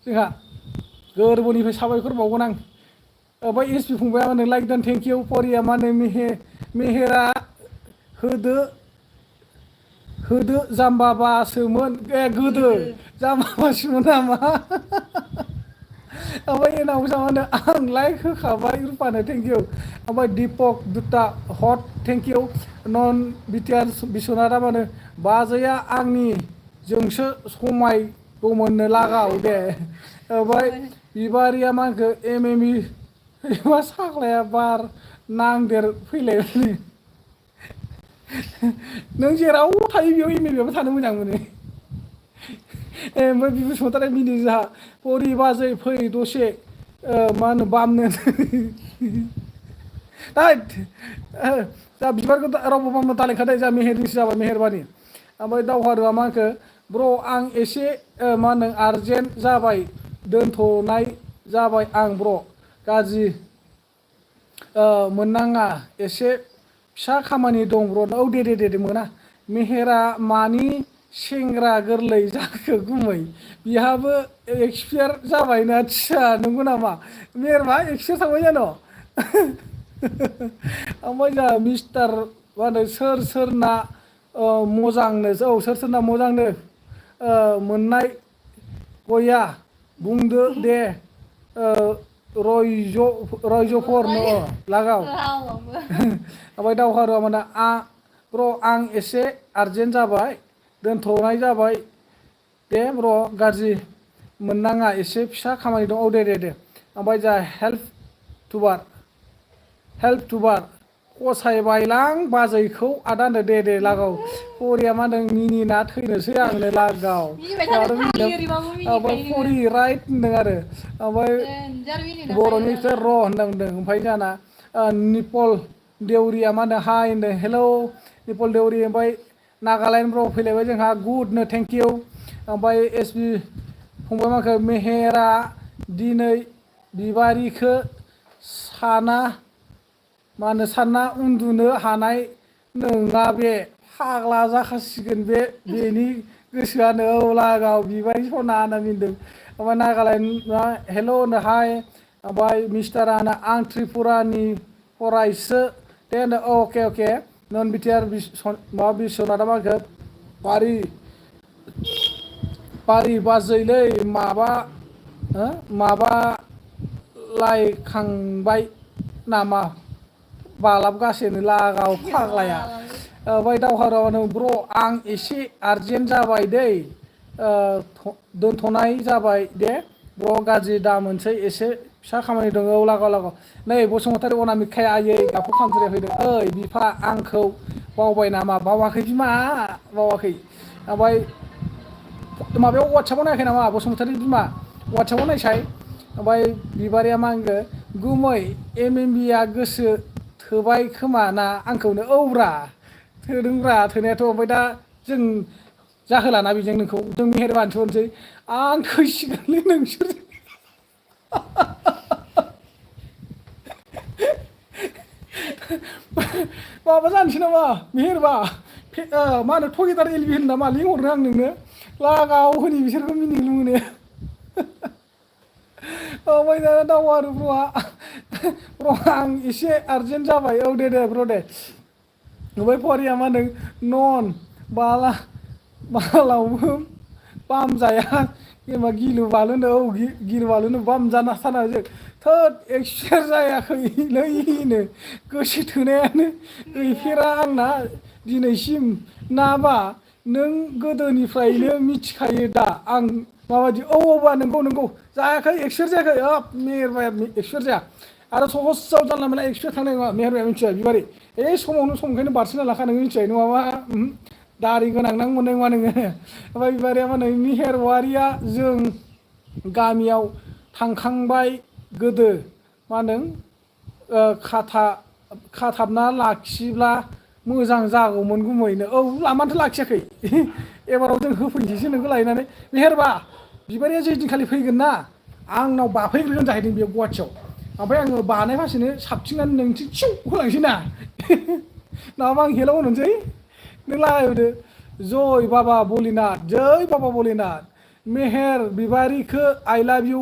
जोंहा गोरबोनिफ्राय साबायखर बावगोन आं ओमफ्राय एसपि फंबाया मा होनो लाइक दान थेंक इउ फरिया मा होनो मेहेरा होदो जाम्बाबासोमोन गोदो जाम्बाबासोमोन नामा ओमफ्राय एनाव मा होनो आं लाइक होखाबाय रुपानो थेंक इउ ओमफ्राय दीपक दुता हट थेंक इउ नन बिटिआर बिस्वनाथआ मा होनो बाजैया आंनि जोंसो समाय दंमोननो लागाव दे ओमफ्राय बिबारिया मा होनखो एमएमइ मा साग्लाया बार नांदेर फैलायबाय नों जेराव थायो बेयाव एमएमइआबो थानो मोजां मोनो ओमफ्राय बिबुसुमतारिया मिनि जोंहा परि बाजै फै दसे मा होनो बामनो दा बिबारखौ रावबो बामनो दालायखादों जा मेहेरनिसो जाबाय मेहेरबानि ओमफ्राय दावहारुआ मा होनखो ब्र आं एसे मा होनो आर्जेन्ट जाबाय दोनथ'नाय जाबाय आं ब्र गाज्रि मोननाङा एसे फिसा खामानि दं ब्र औ दे मोना मेहेरा मानि सेंग्रा गोरलै जाखो गुमै बिहाबो एक्सपायार जाबायना आदसा नंगौ नामा मेहेरबा एक्सपायार थांबाय जानो ओमफ्राय जोंहा मिस्टार मा होनो सोरना मोजांनो औ सोरना मोजांनो मोननाय गया बुंदो दे रयजफोरनो लागाव ओमफ्राय दावहारुआ माने ब्र आं एसे आर्जेन्ट जाबाय दोनथ'नाय जाबाय दे ब्र गाज्रि मोननाङा एसे फिसा खामानि दं औ दे ओमफ्राय जा हेल्प टु बार फसायबायलां बाजैखौ आदा होनदो दे लागाव फरिया मा होनदों मिनिना थैनोसै आंनो लागाव ओमफ्राय फरि राइट होनदों आरो ओमफ्राय बर'निफ्राय र' होनदों ओमफ्राय जाना निपल देउरिया मा होनदों हाय होनदों हेलौ निपल देउरि ओमफ्राय नागालेण्डफ्राव फैलायबाय जोंहा गुडनो थेंक इउ ओमफ्राय एस बि फंबाय माखो मेहेरा दिनै बिबारिखौ साना मा होनो सानना उन्दुनो हानाय नङा बे फाग्ला जाखासिगोन बेनि गोसोआनो औ लागाव बिबारि सना होनना मिन्दों ओमफ्राय नागालेण्डआ हेल' होनो हाय ओमफ्राय मिस्टारानो आं त्रिपुरानि फरायसो दे होनो अके अके नन बिटिआर माबा बिस्वनाथा माखो पारि बाजैलै माबा लायखांबाय नामा बालाबगासिनो लागाव फाग्लाया ओमफ्राय दावहारावनो ब्र' आं एसे आर्जेन्ट जाबाय दै दोनथ'नाय जाबाय दे ब्र' गाज्रि दा मोनसै एसे फिसा खामानि दङ औ लागाव नै बसुमतारी अनामिकाया आयै गाबखौ खामज्राया फैदों ओइ बिफा आंखौ बावबाय नामा बावाखै बिमा बावाखै ओमफ्राय माबायाव वाट्सएपाव नायाखै नामा बसुमतारी बिमा वाट्सएपाव नायसाय ओमफ्राय बिबारिया मा होनगो गुमै MMBआ गोसो थोबाय खोमा ना आंखौनो औब्रा थोदोंब्रा थोनायाथ' ओमफ्राय दा जों जाहोलाना बेजों नोंखौ जों मेहेरबानसो होनसै आं खैसिगोनलै नोंसोर माबा जानोसै नामा मेहेरबा मा होनो टगेटार एलबि होनो नामा लिंहरनो आं नोंनो लागाव होनि बिसोरखौ मिनिनो मोनो ओमफ्राय दाना दावहारु ब्र' आं एसे आर्जेन्ट जाबाय औ दे ब्र' दे ओमफ्राय फरिया मा होनदों नन बालावबो बाम जाया एबा गिलु बालुनो औ गिलु बालुनो बाम जाना साना जों थोद एक्सपायार जायाखैलैनो गोसो थोनायानो गैफेरा आंना दिनैसिम नाबा नों गोदोनिफ्रायनो मिथिखायो दा आं माबायदि औबा नंगौ जायाखै एक्सपायार जायाखै मेहेरबाया एक्सपायार जाया आरो सहसाव जानला मोनला एक्सपायार थांनाय नङा मेहेरबाया मिथिबाय बिबारि समावनो समखायनो बारसिना लाखा नोङो मिथिबाय नङाबा दारि गोनां नां मोननाय नङा नोङो ओमफ्राय बिबारिया मा होनो मेहेरवारिया जों गामियाव थांखांबाय गोदो मा होनदों खाथाबना लाखिब्ला मोजां जागौमोन गुमैनो औ लामानोथ' लाखियाखै एबाराव जों होफैनोसैसो नोंखौ लायनानै मेहेरबा बिबारिया जे दिनखालि फैगोन ना आंनाव बाफैग्रोगोन जाहैदों बेयो गुवाहाटियाव ओमफ्राय आङो बानाय फासेनो साबथिंनानै नोंथिं थिउ होलांसै ना नङाबा आं हेल' होनसै नों लागायहरदो जय बाबा भलिनाथ मेहेर बिबारिखौ आइ लाभ इउ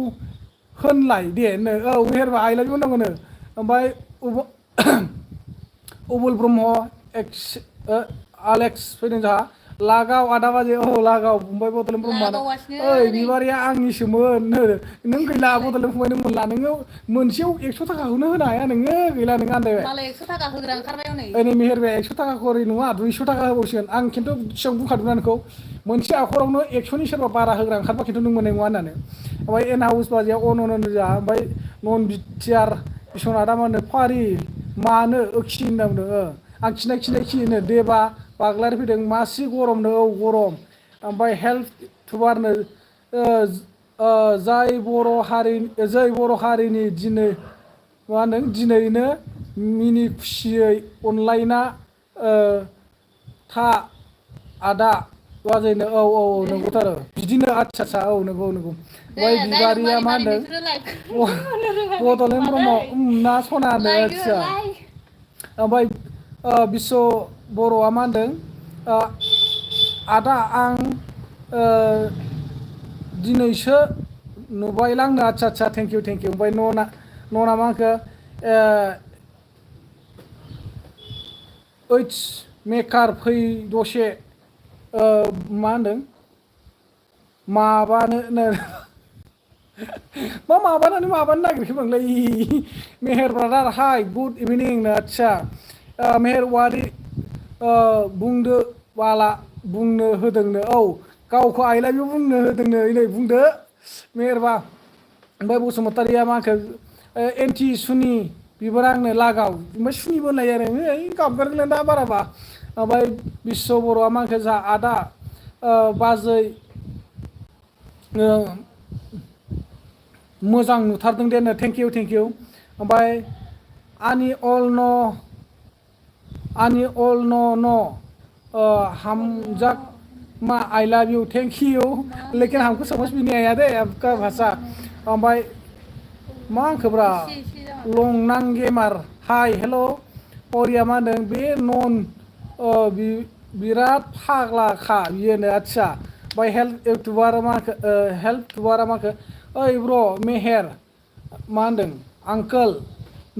होनलाय दे औ मेहेरबा आइ लाभ इउ होननांगौनो ओमफ्राय उबुल ब्रह्म आलेक्स फैदों जोंहा लागाव आदा बाजै औ लागाव फंबाय बड'लेण्ड ब्रह्मआनो ओइ बिबारिया आंनिसोमोन नों गैला बड'लेण्ड फंबाय नों मोनला नोङो मोनसेयाव 100 थाखाखौनो होनो हाया नोङो गैला नों आन्दायबाय मालाय 100 थाखा होग्रा ओंखारबाय नै मेहेरबाया 100 थाखा खरि नङा 200 थाखा होबावसिगोन आं खिन्थु सिगां बुंखादोंना नोंखौ मोनसे आखरावनो 100नि सोरबा बारा होग्रा ओंखारबा खिन्थु नों मोननाय नङा होननानै ओमफ्राय एन हाउस बाजिया जा ओमफ्राय नन बिटिआर बिस्वनाथा मा होनो फारि मानो खि होनना बुंदों आं खिनाय खि होनो देबा बाग्लारि फैदों मासि गरमनो औ गरम ओमफ्राय हेल्प टुबारनो जै बर' हारिनि दिनै मा होनदों दिनैनो मिनि खुसियै अनलायना था आदा बाजैनो औ नंगौथार बिदिनो आदसा औ नंगौ ओमफ्राय बिबारिया मा होनदों बड'लेण्ड ब्रह्म ना सनानो आदसा ओमफ्राय बिश्व बर'आ मा होनदों आदा आं दिनैसो नुबायलांनो आदसा थेंक इउ ओमफ्राय नना मा होनखो ओइट्स मेकार फै दसे मा होनदों माबानो माबानो नागिरखोबांलै मेहेर ब्रादार हाय गुड इभिनिं आदसा मेहेरवारि बुंदो बाला बुंनो होदोंनो औ गावखौ आइ लाभ इउ बुंनो होदोंनो नै बुंदो मेहेरबा ओमफ्राय बसुमतारिया मा होनखो एन्टि सुनि बिबार आंनो लागाव ओमफ्राय सुनिबो होनलाय आरो गाबगारगोन दा बाराबा ओमफ्राय बिश्व बर'आ मा होनखो जा आदा बाजै मोजां नुथारदों दे थेंक इउ ओमफ्राय आनि अल न हम जग मा I love you thank you लेकिन हमको समझ भी नहीं आया दे आपका भाषा ओमफ्राय मा होनखोब्रा लंनां गेमार हाय हेल' अरिया मा होनदों बे नन बिराद फाग्लाखा बियोनो आदसा ओमफ्राय हेल्प इउटुबारा माखो ओइ ब्र मेहेर मा होनदों आंकोल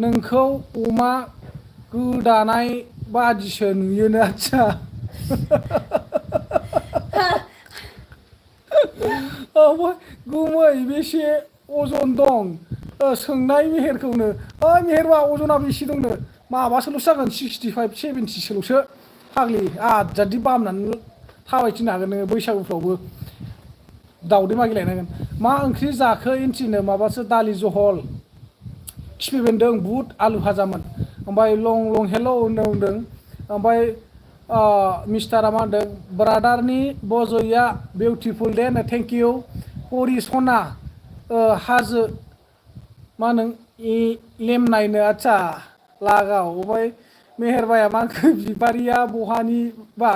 नोंखौ अमा गोदानाय बादिसो नुयोनो आदसा ओमफ्राय गुमै बेसे अजन दं सोंनाय मेहेरखौनो ओइ मेहेरबा अजना बेसे दंनो माबासोल'सो जागोन 65 70सोल'सो फाग्लि आजादि बामनानै थाबायथिंनो हागोन नोङो बैसागुफ्रावबो दावदै मागिलायनांगोन मा ओंख्रि जाखो इन्थिनो माबासो दालि जहल खिफि बेन्दों बुट आलु भाजामोन ओमफ्राय लं हेल' होनदों ओमफ्राय मिस्टारा मा होनदों ब्रादारनि बजया बिउटिफुल दे होनो थेंक इउ हरि सना हाजो मा होनो लेमनायनो आदसा लागाव ओमफ्राय मेहेरबाया मा बिबारिया बहानि बा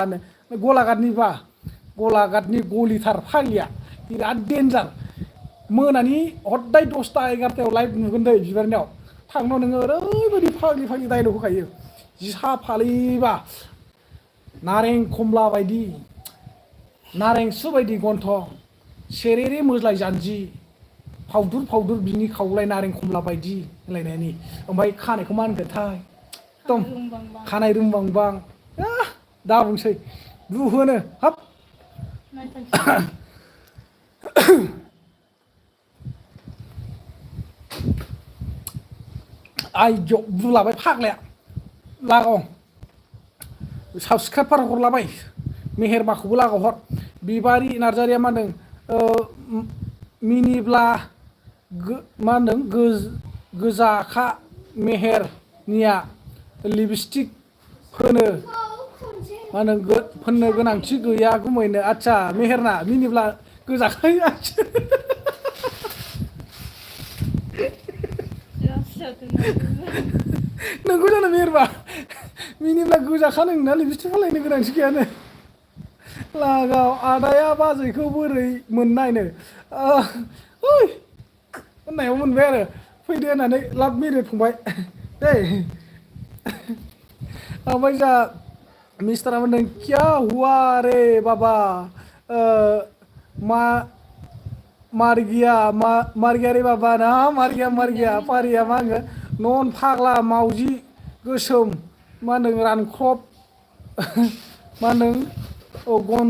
गलाघाटनि गलिथार फाग्लिया बिराद डेन्जार मोनानि हदाय 10टा 11टायाव लाइभ नुगोन दै बिबारनियाव थांनो नोङो ओरैबायदि फाग्लि डाइलग होखायो जि साफालैबा नारें खमला बायदि नारें सु बायदि गन्थं सेरेरे मोज्लाय जानजि फावदुर बिनि खावलाय नारें खमला बायदि होनलायनायनि ओमफ्राय खानायखौ मा होनगोनथाय एकदम खानाय रुंबांबां दा बुंसै बुहोनो हाब आइजो बुलाबाय फाग्लाया लागाव साबसक्राइबार हरलाबाय मेहेरबाखौबो लागाव हर बिबारि नार्जारिया मा होनदों मिनिब्ला मा होनदों गोजाखा मेहेरनिया लिपस्टिक फोनो मा होनो फोननो गोनांथि गैया गुमैनो आदसा मेहेरना मिनिब्ला गोजाखाय नोंगौ जानो मेहेरबा मिनिब्ला गोजाखा नोंना लिपस्टिक फोनलायनो गोनांथि गैयानो लागाव आदाया बाजैखौ बोरै मोननायनो ओइ होननायाव मोनबाय आरो फैदो होननानै लाभ मेरिट फंबाय दै ओमफ्राय जा मिस्टारा होनदों क्या हुआ रे बाबा मार गया रे बाबा ना मार गया फारिया मा होनो नन फाग्ला मावजि गोसोम मा होनदों रानख्रब मा होनदों गन